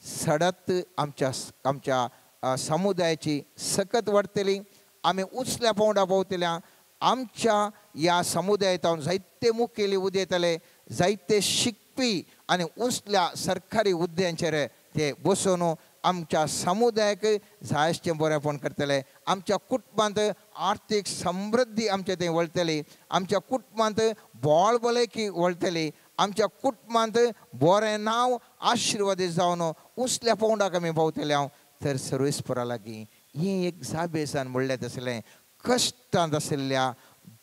सडत आमच्या आमच्या समुदायाची सकत वाडटली. आमी उंचल्या पावंड्या पावतल्या. आमच्या ह्या समुदायांत जायते मुखेली उदेतले, जायते शिकपी आनी उंचल्या सरकारी हुद्द्यांचेर ते बसून आमच्या समुदायाक जायचें बरेंपण करतले. आमच्या कुटुंबांत आर्थीक समृद्धी आमचे थंय वळटली, आमच्या कुटुंबांत बोळ भलायकी वळटली, आमच्या कुटुंबांत बरें नांव आशिर्वादीत जावन उंचल्या पावंडाक आमी पावतले. हांव तर सर्वेस्परा लागीं हें एक जाबेजान म्हणलें तसलें कश्टांत आशिल्ल्या,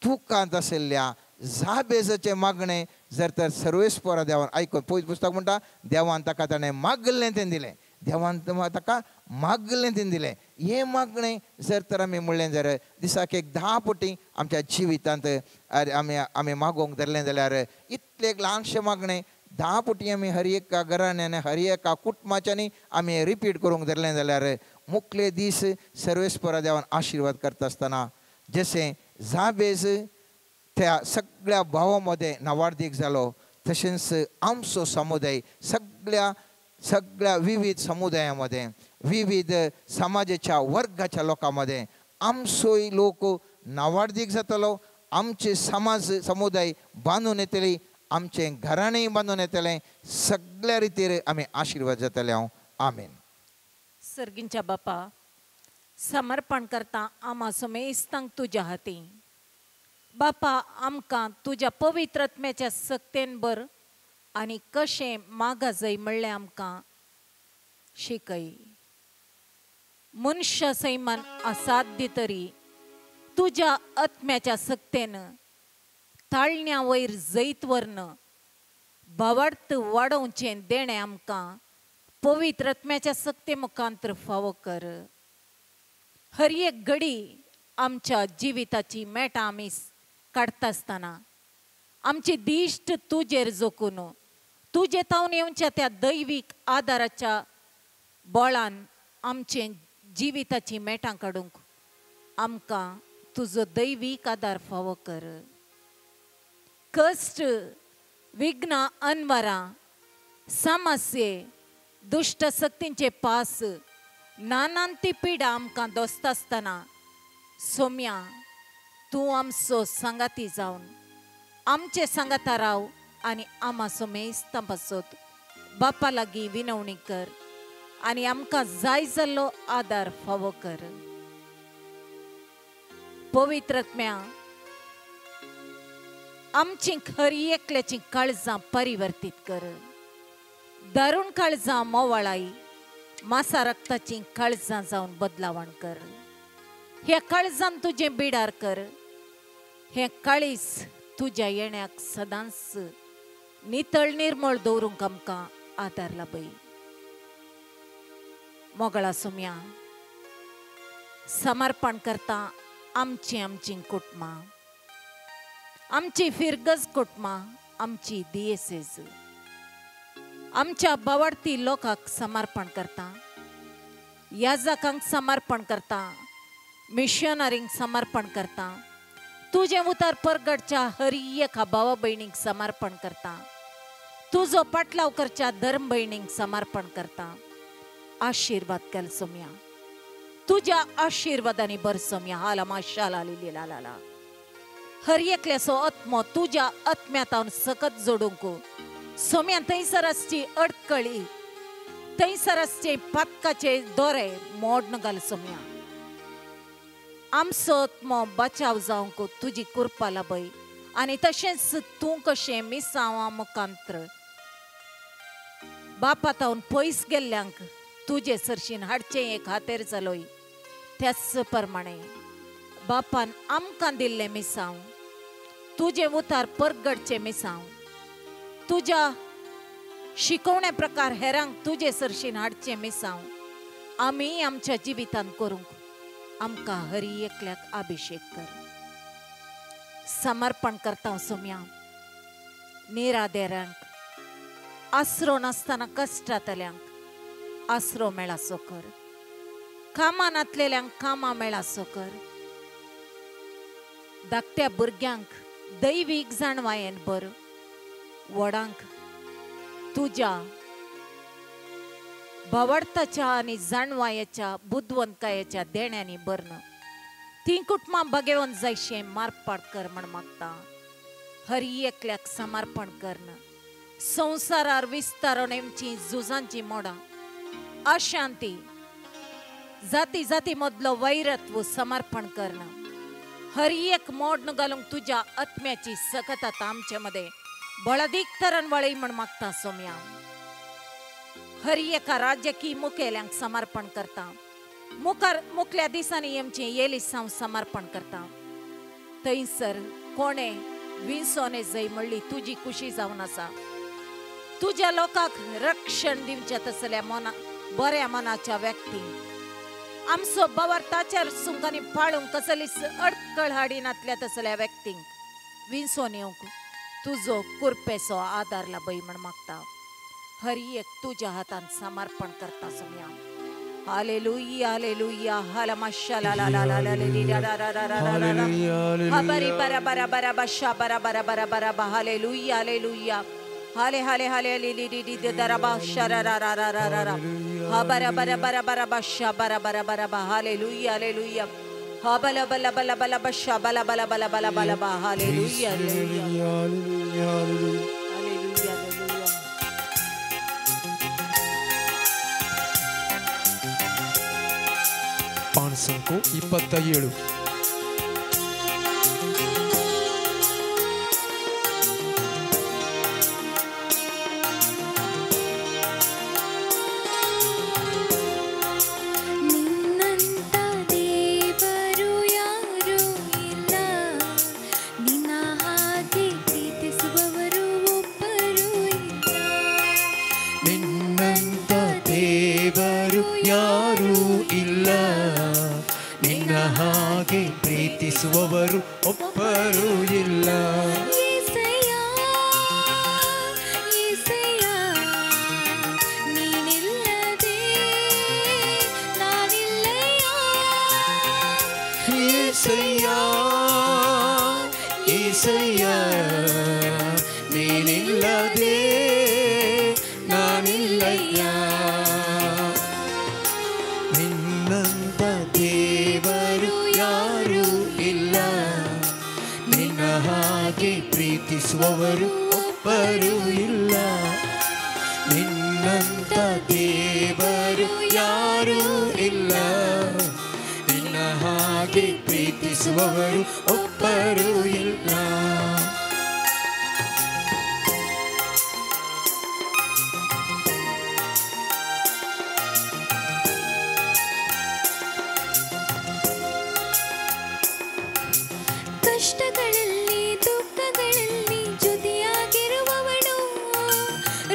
दुखांत आशिल्ल्या जाबेजाचें मागणें जर तर सर्वेस्परा देवान आयकून, पयस पुस्तक म्हणटा देवान ताका ताणें मागलें तें दिलें, देवान ताका मागलें तें दिलें. हें मागणें जर तर आमी म्हणलें जर दिसाक एक 10 पटी आमच्या जिवितांत आमी आमी मागोवंक धरलें जाल्यार इतलें एक ल्हानशें मागणें 10 पटी आमी हर एका घराण्यान हर एका कुटुंबाच्यांनी आमी रिपीट करूंक धरलें जाल्यार मुखले दीस सर्वेस्परा देवान आशिर्वाद करता आसतना जशें जाबेज त्या सगळ्या भावां मदें नावार्दीक जालो, तशेंच आमचो समुदाय सगळ्या सगळ्या विविध समुदायां मदें, विविध समाजाच्या वर्गाच्या लोकां मदें आमचोय लोक नावार्दीक जातलो, आमचे समाज समुदाय बांदून येतली, आमचें घराणें बांदून येतलें, सगळ्या रितीर आमी आशिर्वाद जातले. हांव आमेन. सर्गींच्या बापा, समर्पण करता आमा समेस्तांक तुज्या हाती. बापा, आमकां तुज्या पवित्र आत्म्याच्या सक्तेन बर आनी कशें मागा जाय म्हणलें आमकां शिकय. मनशा सैमान असाध्य तरी तुज्या आत्म्याच्या सक्तेन ताळण्या वयर जैत वर्ण भावार्थ वाडोवचें देणें आमकां पवित्र आत्म्याच्या सक्ते मुखांतर फावो कर. हर एक घडी आमच्या जिविताची मेटां आमी काडटा आसतना आमची दिश्ट तुजेर जोखून तुजे तावन येवच्या त्या दैवीक आदाराच्या बळान आमचे जिविताची मेटां काडूंक आमकां तुजो दैवीक आदार फावो कर. कश्ट, विघ्नां, अनवरां, समस्ये, दुश्ट शक्तींचे पास, नानांती पिडा आमकां दोसता आसतना सोम्या तूं आमचो सांगाती जावन आमचे सांगाता राव आनी आमाचो मेस्तां पासत बापा लागीं विनवणी कर आनी आमकां जाय जाल्लो आदार फावो कर. पवित्रत्म्या आमची खरी एकल्याची काळजां परिवर्तीत कर. दारुण काळजां मोवाळाई मासा रक्ताची काळजां जावन बदलावण कर. ह्या काळजान तुजें बिडार कर. हें काळीज तुज्या येण्याक सदांच नितळ निर्मळ दवरूंक आमकां आदार लाभय. मोगळा सोम्या समर्पण करता आमची आमची कुटुंबां, आमची फिरगज कुटुंबां, आमची दियेसेज, आमच्या बावडती लोकांक समर्पण करता, याजकांक समर्पण करता, मिशनरींक समर्पण करता, तुजें उतार परगडच्या हर एका भावा भयणींक समर्पण करता, तुजो पाटलाव करच्या धर्म भयणींक समर्पण करता. आशिर्वाद केल सोम्या, तुज्या आशिर्वादांनी बर सोम्या. हाला माशाला लिली ला हर एकल्याचो आत्मो तुज्या आत्म्यातावन सकत जोडूंक सोम्या. थंयसर आसची अडकळी, थंयसर आसचे पातकाचे दोरे मोडन घाल सोम्या. आमचो आत्मो बचाव जावंक तुजी कृपा लाभय आनी तशेंच तूं कशें मिसांवा मुखांत्र बापा तावन पयस गेल्ल्यांक तुजे सरशीन हाडचें एक हातेर जालोय, त्याच प्रमाणे बापान आमकां दिल्लें मिसांव, तुजें उतार परगडचें मिसांव, तुज्या शिकोवणे प्रकार हेरांक तुजे सरशीन हाडचें मिसांव आमी आमच्या जिवितांत करूंक आमकां हरी एकल्याक अभिशेक कर. समर्पण करता सोम्या निरादेरांक, आसरो नासतना कश्टांतल्यांक आसरो मेळासो कर, कामां नातलेल्यांक कामां मेळासो कर, धाकट्या भुरग्यांक दैवीक जाणवायेन बर, व्हडांक तुज्या भावार्थाच्या आनी जाणवायेच्या बुदवंतकायेच्या देण्यांनी भरण तीं कुटुंबां बगेवन जायशें मारपाट कर म्हण मागता. हर एकल्याक समर्पण करण संवसारार विस्तारून आमची झुजांची मोडां, अशांती, जाती जाती मदलो वैरत्व समर्पण करणं हर एक मोड घालूंक तुज्या आत्म्याची सकत आतां आमचे मदें बळादीक तरान वळय म्हण मागता सोम्या. हर एका राजकीय मुखेल्यांक समर्पण करता, मुखार मुखल्या दिसांनी आमचें येलिसांव समर्पण करता. थंयसर कोणें विंसोने जय म्हणली तुजी खुशी जावन आसा. तुज्या लोकांक रक्षण दिवचें तसल्या मना बऱ्या मनाच्या व्यक्तींक, आमचो बावर सुंक आनी पाळूंक कसलीच अडकळ हाडिनातल्या तसल्या व्यक्तींक विंसोन येवंक तुजो कुरपेचो आदार लाभय म्हण मागता. हर एक तुज्या हातान समर्पण करता सोम्या. हालेलुया हालेलुया हाला माशाला ला ला ला ला ला ला ला ला ला ला बरी बरा बरा बरा बशा बरा बरा बरा बरा बा हालेलुया हालेलुया हाले हाले हाले ली ली ली दी दरा बा शरा रा रा रा रा रा हा बरा बरा बरा बरा बशा बरा बरा बरा बा हालेलुया हालेलुया हा बला बला बला बला बशा बला बला बला बला बला बा हालेलुया हालेलुया हालेलुया. ಪಾಣಸಂಕು 27. ನಿನ್ನಂತ ದೇವರು ಯಾರೂ ಇಲ್ಲ, ನಿನ್ನ ಹಾಗೆ ಪ್ರೀತಿಸುವವರು ಒಬ್ಬರೂ ಇಲ್ಲ. ನಿನ್ನಂತ ದೇವರು ಯಾರೂ ಇಲ್ಲ, ನಿನ್ನ ಹಾಗೆ ಪ್ರೀತಿಸುವವರು ಒಬ್ಬರೂ ಇಲ್ಲ. ಯೇಸಯ್ಯ, ಯೇಸಯ್ಯ, ಯೇಸಯ್ಯ ಯೇಸಯ್ಯ ನೀನಿಲ್ಲದೆ ನಾನಿಲ್ಲಯ್ಯ. ನಿನ್ನಂತ ದೇವರು ಯಾರೂ ಇಲ್ಲ, ನಿನ್ನ ಹಾಗೆ ಪ್ರೀತಿಸುವವರು ಒಬ್ಬರೂ ಇಲ್ಲ. ನಿನ್ನಂತ ದೇವರು ಯಾರೂ ಇಲ್ಲ, ನಿನ್ನ ಹಾಗೆ ಪ್ರೀತಿಸುವವರು ಒಬ್ಬರೂ ಇಲ್ಲ. ಕಷ್ಟಗಳಲ್ಲಿ ದುಃಖಗಳಲ್ಲಿ ಜೊತೆಯಾಗಿರುವವನು,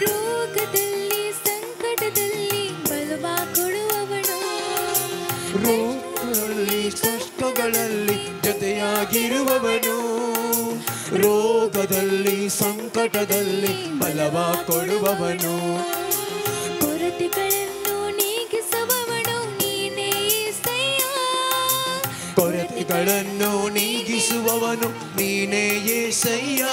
ರೋಗದಲ್ಲಿ ಸಂಕಟದಲ್ಲಿ ಬಲವ ಕೊಡುವವನು. ರೋಗದಲ್ಲಿ ಕಷ್ಟಗಳಲ್ಲಿ ಜೊತೆಯಾಗಿರುವವನು, ರೋಗದಲ್ಲಿ ಸಂಕಟದಲ್ಲಿ ಬಲವ ಕೊಡುವವನು. ಕೊರತೆಗಳನ್ನು ನೀಗಿಸುವವನು ನೀನೇ ಯೇಸಯ್ಯ, ಕೊರತೆಗಳನ್ನು ನೀಗಿಸುವವನು ನೀನೇ ಯೇಸಯ್ಯ.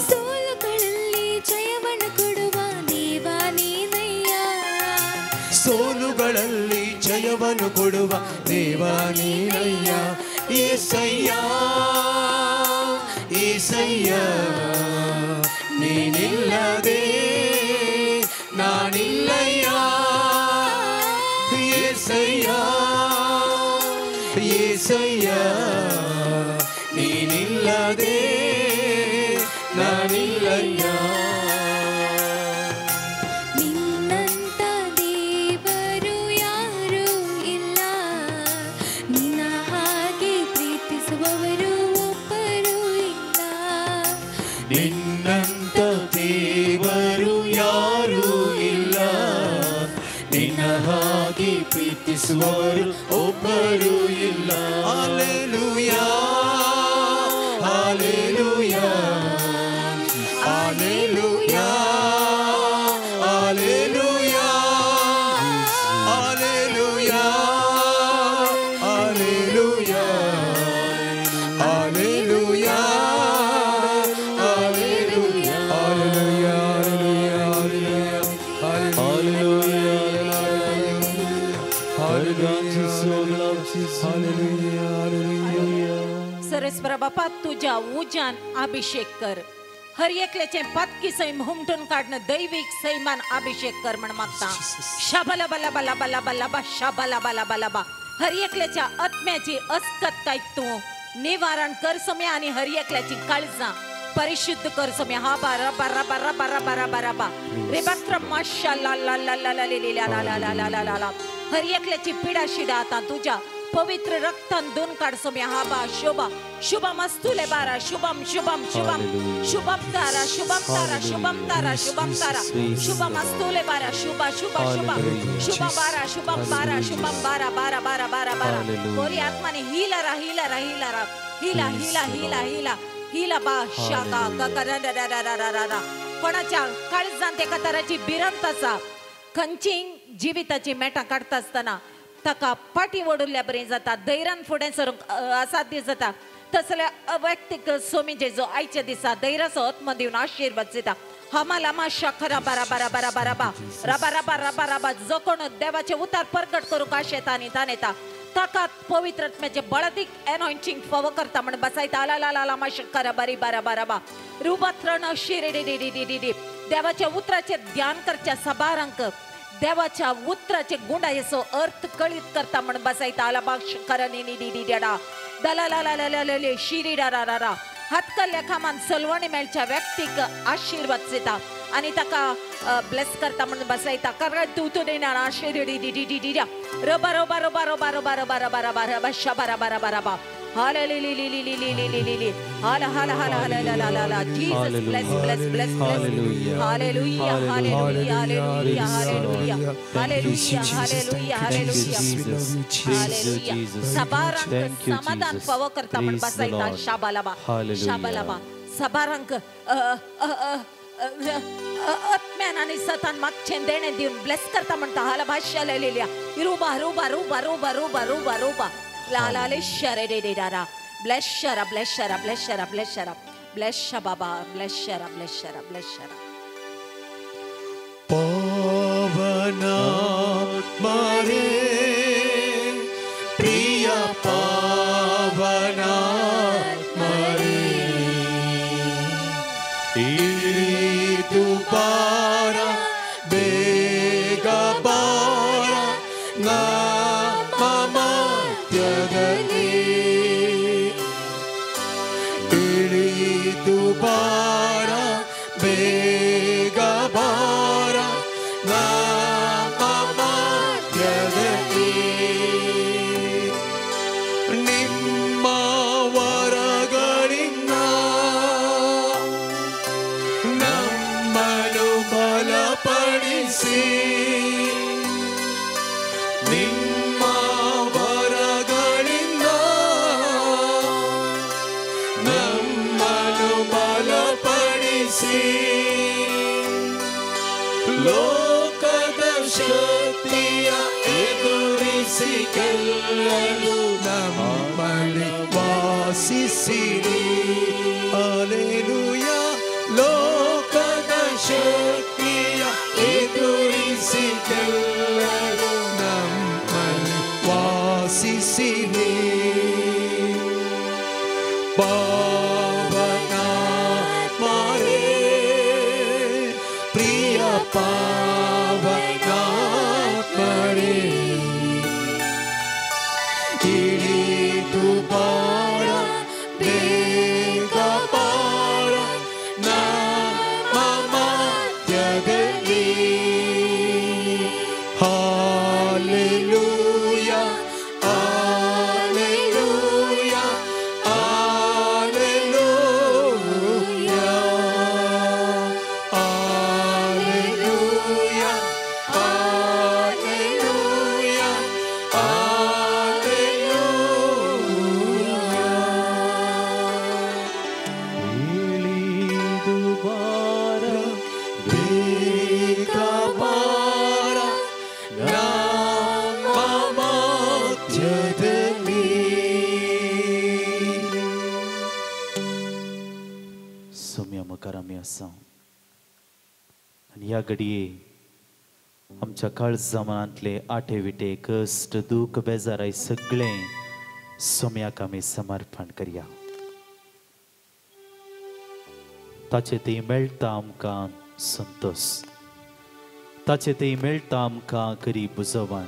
ಸೋಲುಗಳಲ್ಲಿ ಜಯವನ್ನು ಕೊಡುವ ದೇವ ನೀನಯ್ಯ, ಸೋಲುಗಳಲ್ಲಿ ಜಯವನ್ನು ಕೊಡುವ ದೇವ ನೀನಯ್ಯ. ಯೇಸಯ್ಯ ಯೇಸಯ್ಯ ನೀನಿಲ್ಲದೆ ನಾನಿಲ್ಲಯ್ಯ. ಯೇಸಯ್ಯ ಯೇಸಯ್ಯ ನೀನಿಲ್ಲದೆ ನಾನಿಲ್ಲಯ್ಯ. ನಿನ್ನಂತ ದೇವರು ಯಾರೂ ಇಲ್ಲ, ನಿನ್ನ ಹಾಗೆ ಪ್ರೀತಿಸುವವರು ಒಬ್ಬರೂ ಇಲ್ಲ. ನಿನ್ನಂತ ದೇವರು ಯಾರೂ ಇಲ್ಲ, ನಿನ್ನ ಹಾಗೆ ಪ್ರೀತಿಸುವವರು ಒಬ್ಬರೂ ಇಲ್ಲ. Hallelujah hallelujah hallelujah hallelujah hallelujah hallelujah hallelujah hallelujah hallelujah. Sarveshwara बापा तुझ्या उज्यान अभिषेक कर, हर एकल्याचे पातकी सैम हुमटून काडणं दैविक सैमान अभिषेक कर म्हण मागता. शाबाला बला बला बला बला बा शाबाला बला बला बा. हर एकल्याच्या आत्म्याची अस्कत काय तू निवारण कर सम्या, आणि हर एकल्याची काळजा परिशुद्ध कर सम्या. हा बारा बारा बारा बारा बारा बारा बा रेबात्र माशा ला ला ला ला ला ला ला ला ला ला ला ला. हर एकल्याची पिडा शिडा आता तुझ्या पवित्र रक्तान दोन काढ सोम्या. हा बा शोभा शुभम मस्तुले बारा शुभम शुभम शुभम शुभम तारा शुभम तारा शुभम तारा शुभम तारा शुभम मस्तुले बारा शुभा शुभा शुभा शुभ बारा शुभम बारा शुभम बारा बारा बारा बारा बारा. कोरी आत्माने हिला रा हिला रा हिला रा हिला हिला हिला हिला हिला बा शाका क रा रा रा रा रा रा. कोणाच्या काळजांत एका तराची भिरांत आसा, खंयची जिविताची मेटां काडटा आसतना ताका पाटी वडुल्ल्या बरें जाता, धैर्यान फुडें सरूंक असाध्य जाता. तसल्या व्यक्तीक सोमी जेजो आयच्या दिसा धैर्याचो आत्मो दिवन आशिर्वाद दिता. हमाला माशा खरा बारा बारा बारा बारा बा राबा राबा राबा राबा. जो कोण देवाचे उतार परगट करूंक आशेता आनी तानेता ताका पवित्र आत्म्याचे बळदीक एनॉइंटींग फावो करता म्हण बसायता. आला ला ला माशा खरा बारी बारा बारा बा रुबात्रण शिरे डी डी डी डी डी. देवाच्या उतराचे ध्यान करच्या सबारांक देवाच्या उतराचे गुंडायेचो अर्थ कळीत करता म्हण बसायता. आला बाक्ष करणी डी डी डा दला ला ला ला ला शिरी डा रा रा रा. हातकल्ल्या खामान सलवणी मेळच्या व्यक्तीक आशिर्वाद दिता आनी ताका ब्लेस करता म्हणून बसायता. कारण तूं तूं देणार आशिर् डी डी डी डी रबा रबा रबा रबा रबा रबा रबा रबा रबा शबा रबा रबा रबा. Hallelujah hallelujah. Jesus bless bless bless bless. Hallelujah hallelujah hallelujah hallelujah hallelujah hallelujah hallelujah hallelujah. सबारांक समाधान फावो करता म्हण बसायता. शाबालाबा शाबालाबा. सबारांक आत्म्यान आनी सतान मागचें देणें दिवन ब्लेस करता म्हणटा. हाला भाश्या लिल्या रुबा रुबा रुबा रुबा रुबा रुबा रुबा. लालाले शरे रे रे रारा ब्लेस शरा ब्लेस शरा ब्लेस शरा ब्लेस शरा ब्लेस शा बाबा ब्लेस शरा ब्लेस शरा ब्लेस शरा. पवना मारे प्रिय पावना मारे दुबारा बेगा बारा नामा त्यगली दुबारा बेगा बारा नामा त्यगली ನಿಮ್ಮ ವರಗಳಿಂದ ನಮ್ಮನ್ನು ಬಲಪಡಿಸಿ ನಿಮ್ಮ ವರಗಳಿಂದ ನಮ್ಮನ್ನು ಬಲಪಡಿಸಿ ಲೋಕದ ಶಕ್ತಿಯ ಎದುರಿಸಿ ಗೆಲ್ಲಲು ನಮ್ಮಲ್ಲಿ ವಾಸಿಸಿರಿ. ಅಲೆಲುಯ. ಲೋಕದ ಶಕ್ತಿಯ ಎದುರಿಸಿ ಗೆಲ್ಲಲು ನಮ್ಮಲ್ಲಿ ವಾಸಿಸಿರಿ. ಪಾವನಾತ್ಮರೇ ಪ್ರಿಯ ಪಾವನಾತ್ಮರೇ ಇಳಿದು ಬಾರ ಬೇಗ ಬಾರ ನಮ್ಮ ಮಧ್ಯದಲ್ಲಿ. Hallelujah hallelujah hallelujah hallelujah hallelujah hallelujah. ಇಳಿದು ಬಾರ ಬೇಗ ಬಾರ ನಮ್ಮ ಮಧ್ಯದಲ್ಲಿ. सोम्या मुखार आमी आसा आनी ह्या घडये आमच्या काळजा मनांतले आठे विटे कश्ट दूख बेजाराय सगळें सोम्याक आमी समर्पण करया. ताचे थंय मेळटा आमकां संतोश, ताचे थंय मेळटा आमकां खरी बुजवण.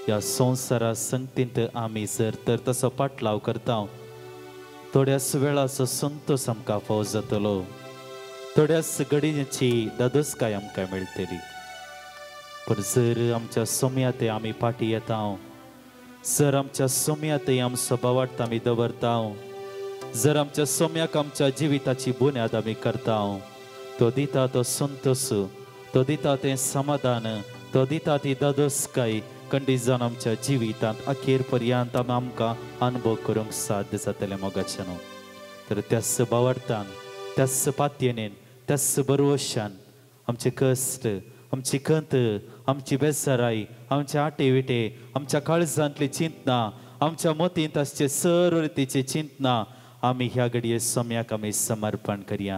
ह्या संवसारा संगतींत आमी जर तर तसो पाटलाव करता थोड्याच वेळाचो संतोश आमकां फावो जातलो, थोड्याच घडयांची दादोसकाय आमकां मेळटली. पूण जर आमच्या सोम्या थंय आमी फाटीं येता, जर आमच्या सोम्या थंय आमचो भावार्थ आमी दवरता, जर आमच्या सोम्याक आमच्या जिविताची बुन्याद आमी करता, तो दिता तो संतोश, तो दिता तें समाधान, तो दिता ती दादोसकाय खंडीत जावन आमच्या जिवितांत अखेर पर्यंत आमी आमकां अनुभव करूंक साध्य जातलें मोगाचें न्हू. तर त्याच भावार्थान, त्याच पातयेन, त्याच बरवशान आमचे कश्ट, आमची खंत, आमची बेजाराय, आमचे आटे विटे, आमच्या काळजांतली चिंतना, आमच्या मतींत आसचे सर्व रितीची चिंतना आमी ह्या घडये सोम्याक आमी समर्पण करया.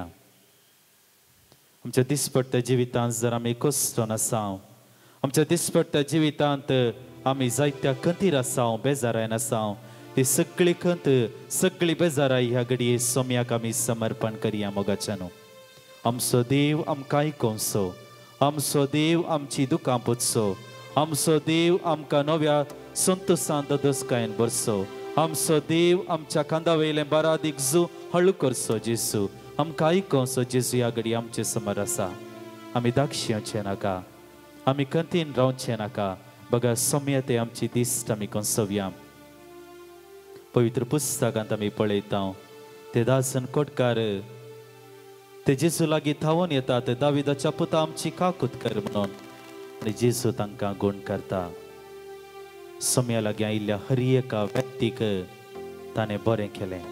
आमच्या दिसपट्ट्या जिवितांत जर आमी कश्टोन आसा, आमच्या दिसपट्ट्या जिवितांत आमी जायत्या खंतीर आसा, बेजारायन आसा, ती सगळी खंत, सगळी बेजाराय ह्या घडये सोम्याक आमी समर्पण करया मोगाच्यान. आमचो देव आमकां आयकोवचो, आमचो देव आमची दुकां पुसचो, आमचो देव आमकां नव्या संतोसान ददोसकायेन भरचो, आमचो देव आमच्या खांदा वयलें बारादीक जू हळू करचो. जेजू आमकां आयकोवचो. जेजू ह्या घडये आमचे समोर आसा. आमी धाक्षी येवचें नाका, आमी खंतीन रावचें नाका, बघा सोम्या ते आमची दिश्ट आमी कोसोवया. पवित्र पुस्तकांत आमी पळयता ते दासन कोटकार ते जेजू लागीं धांवून येतात, दाविदाच्या पुता आमची काकूत कर म्हणून, आनी जेजू तांकां गुण करता. सोम्या लागीं आयिल्ल्या हर एका व्यक्तीक ताणें बरें केलें,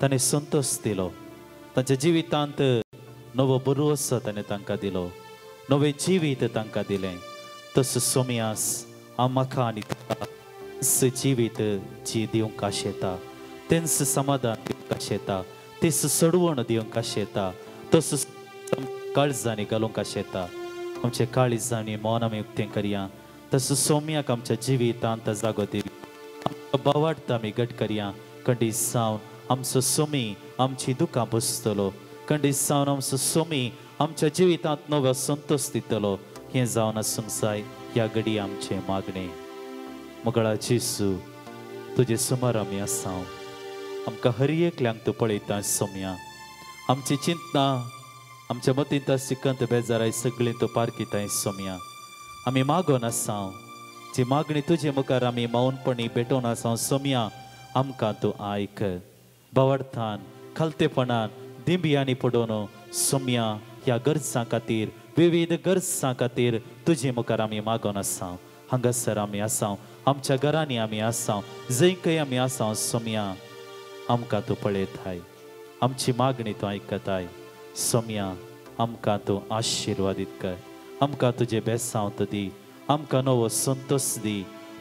ताणें संतोश दिलो, तांच्या जिवितांत नवो भरवसो ताणें तांकां दिलो, नवें जिवीत तांकां दिलें. तसो सोम्यास म्हाका आनी तुका जिवीत जी दिवंक आशेता, तेंच समाधान दिवंक आशेता, तेच सोडवण दिवंक आशेता, तसो काळजांनी घालूंक आशेता. आमचे काळजांनी मौन आमी उक्तें करया, तसो सोम्याक आमच्या जिवितांत जागो दिवया, आमकां भावार्थ आमी घट करया. खंडीत जावन आमचो सोमी आमची दुकां पुसतलो, खंडीत जावन आमचो सोमी आमच्या जिवितांत नवो संतोश दितलो. हें जावन आसूंक जाय ह्या घडी आमचें मागणें. मोगाळ जेजू, तुजे सुमार आमी आसा, आमकां हर एकल्यांक तूं पळयता सोम्या. आमची चिंतना आमच्या मतींत आशिल्ली बेजाराय सगळीं तूं पारखिताय सोम्या. आमी मागोन आसा, जी मागणी तुजे मुखार आमी मौनपणी भेटोवन आसा सोम्या, आमकां तूं आयक. भावार्थान खालतेपणान दिंबियांनी पडोवन सोम्या ह्या गरजां खातीर, विविध गरजां खातीर तुजे मुखार आमी मागोन आसा. हांगासर आमी आसा, आमच्या घरांनी आमी आसा, जंय खंय आमी आसा सोम्या, आमकां तूं पळयताय, आमची मागणी तूं आयकताय सोम्या. आमकां तूं आशिर्वादीत कर, आमकां तुजें बेसांव तूं दी, आमकां नवो संतोश दी,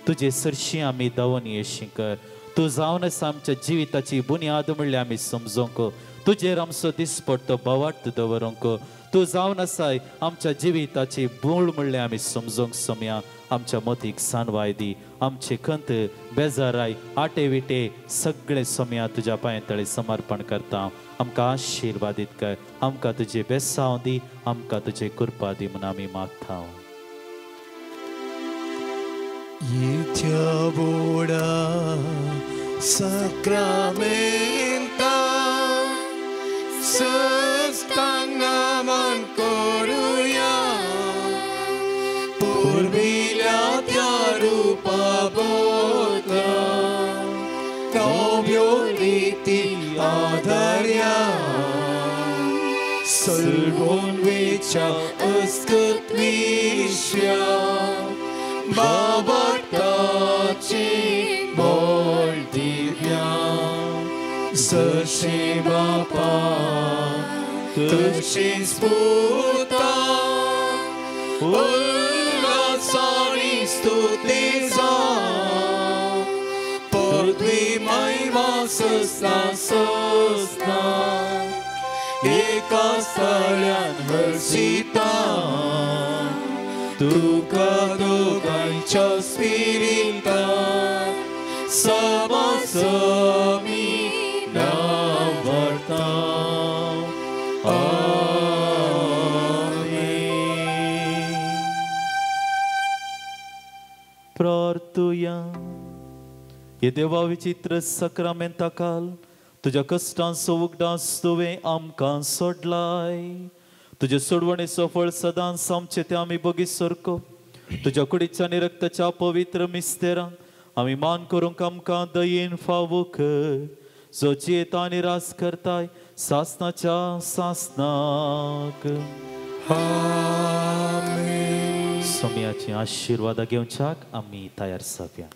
तुजे सरशीं आमी धांवून येशी कर. तूं जावन आसा आमच्या जिविताची बुन्याद म्हणल्यार आमी समजूंक, तुजेर आमचो दिसपट्टो भावार्थ दवरूंक, तूं जावन आसाय आमच्या जिविताची मूळ म्हणल्यार आमी समजूंक सोम्या. आमच्या मतीक सानवाय दी, आमचे खंत बेजाराय आटे विटे सगळे सोम्या तुज्या पांया तळे समर्पण करता. आमकां आशिर्वादीत कर, आमकां तुजे बेसांव दी, आमकां तुजे कृपा दी म्हूण आमी मागता. येत्या बोडा साक्रामेंता सस्तांग नमन करूया, पुर्विल्या त्या रूपा बदला नव्यो रिती आदरया, सलगोन वेच्या अस्कत विश्या बाबाची बोल दिव्या, जशें बापा तशेंच पुता उल्हासानी स्तुती जावं, पृथ्वी महिमा ससना ससना एका स्थळ्यान हर्षिता, तुका दोगांच्या स्पिरितान समासमी नांव आमेन. प्रार्थुया. हे देवा विचित्र साक्रामेंता काल तुज्या कश्टांचो उगडास तुवें आमकां सोडलाय, तुजे सोडवणेचो फळ सदांच आमचे ते आमी बगी सारको. तुज्या कुडीच्या आनी रक्ताच्या पवित्र मिस्तेरांक आमी मान करूंक आमकां दयेन फावो कर, जो जियेता आनी राज करताय सासनाच्या सासनाक. सोम्याची आशिर्वादा घेवच्याक आमी तयार जावया.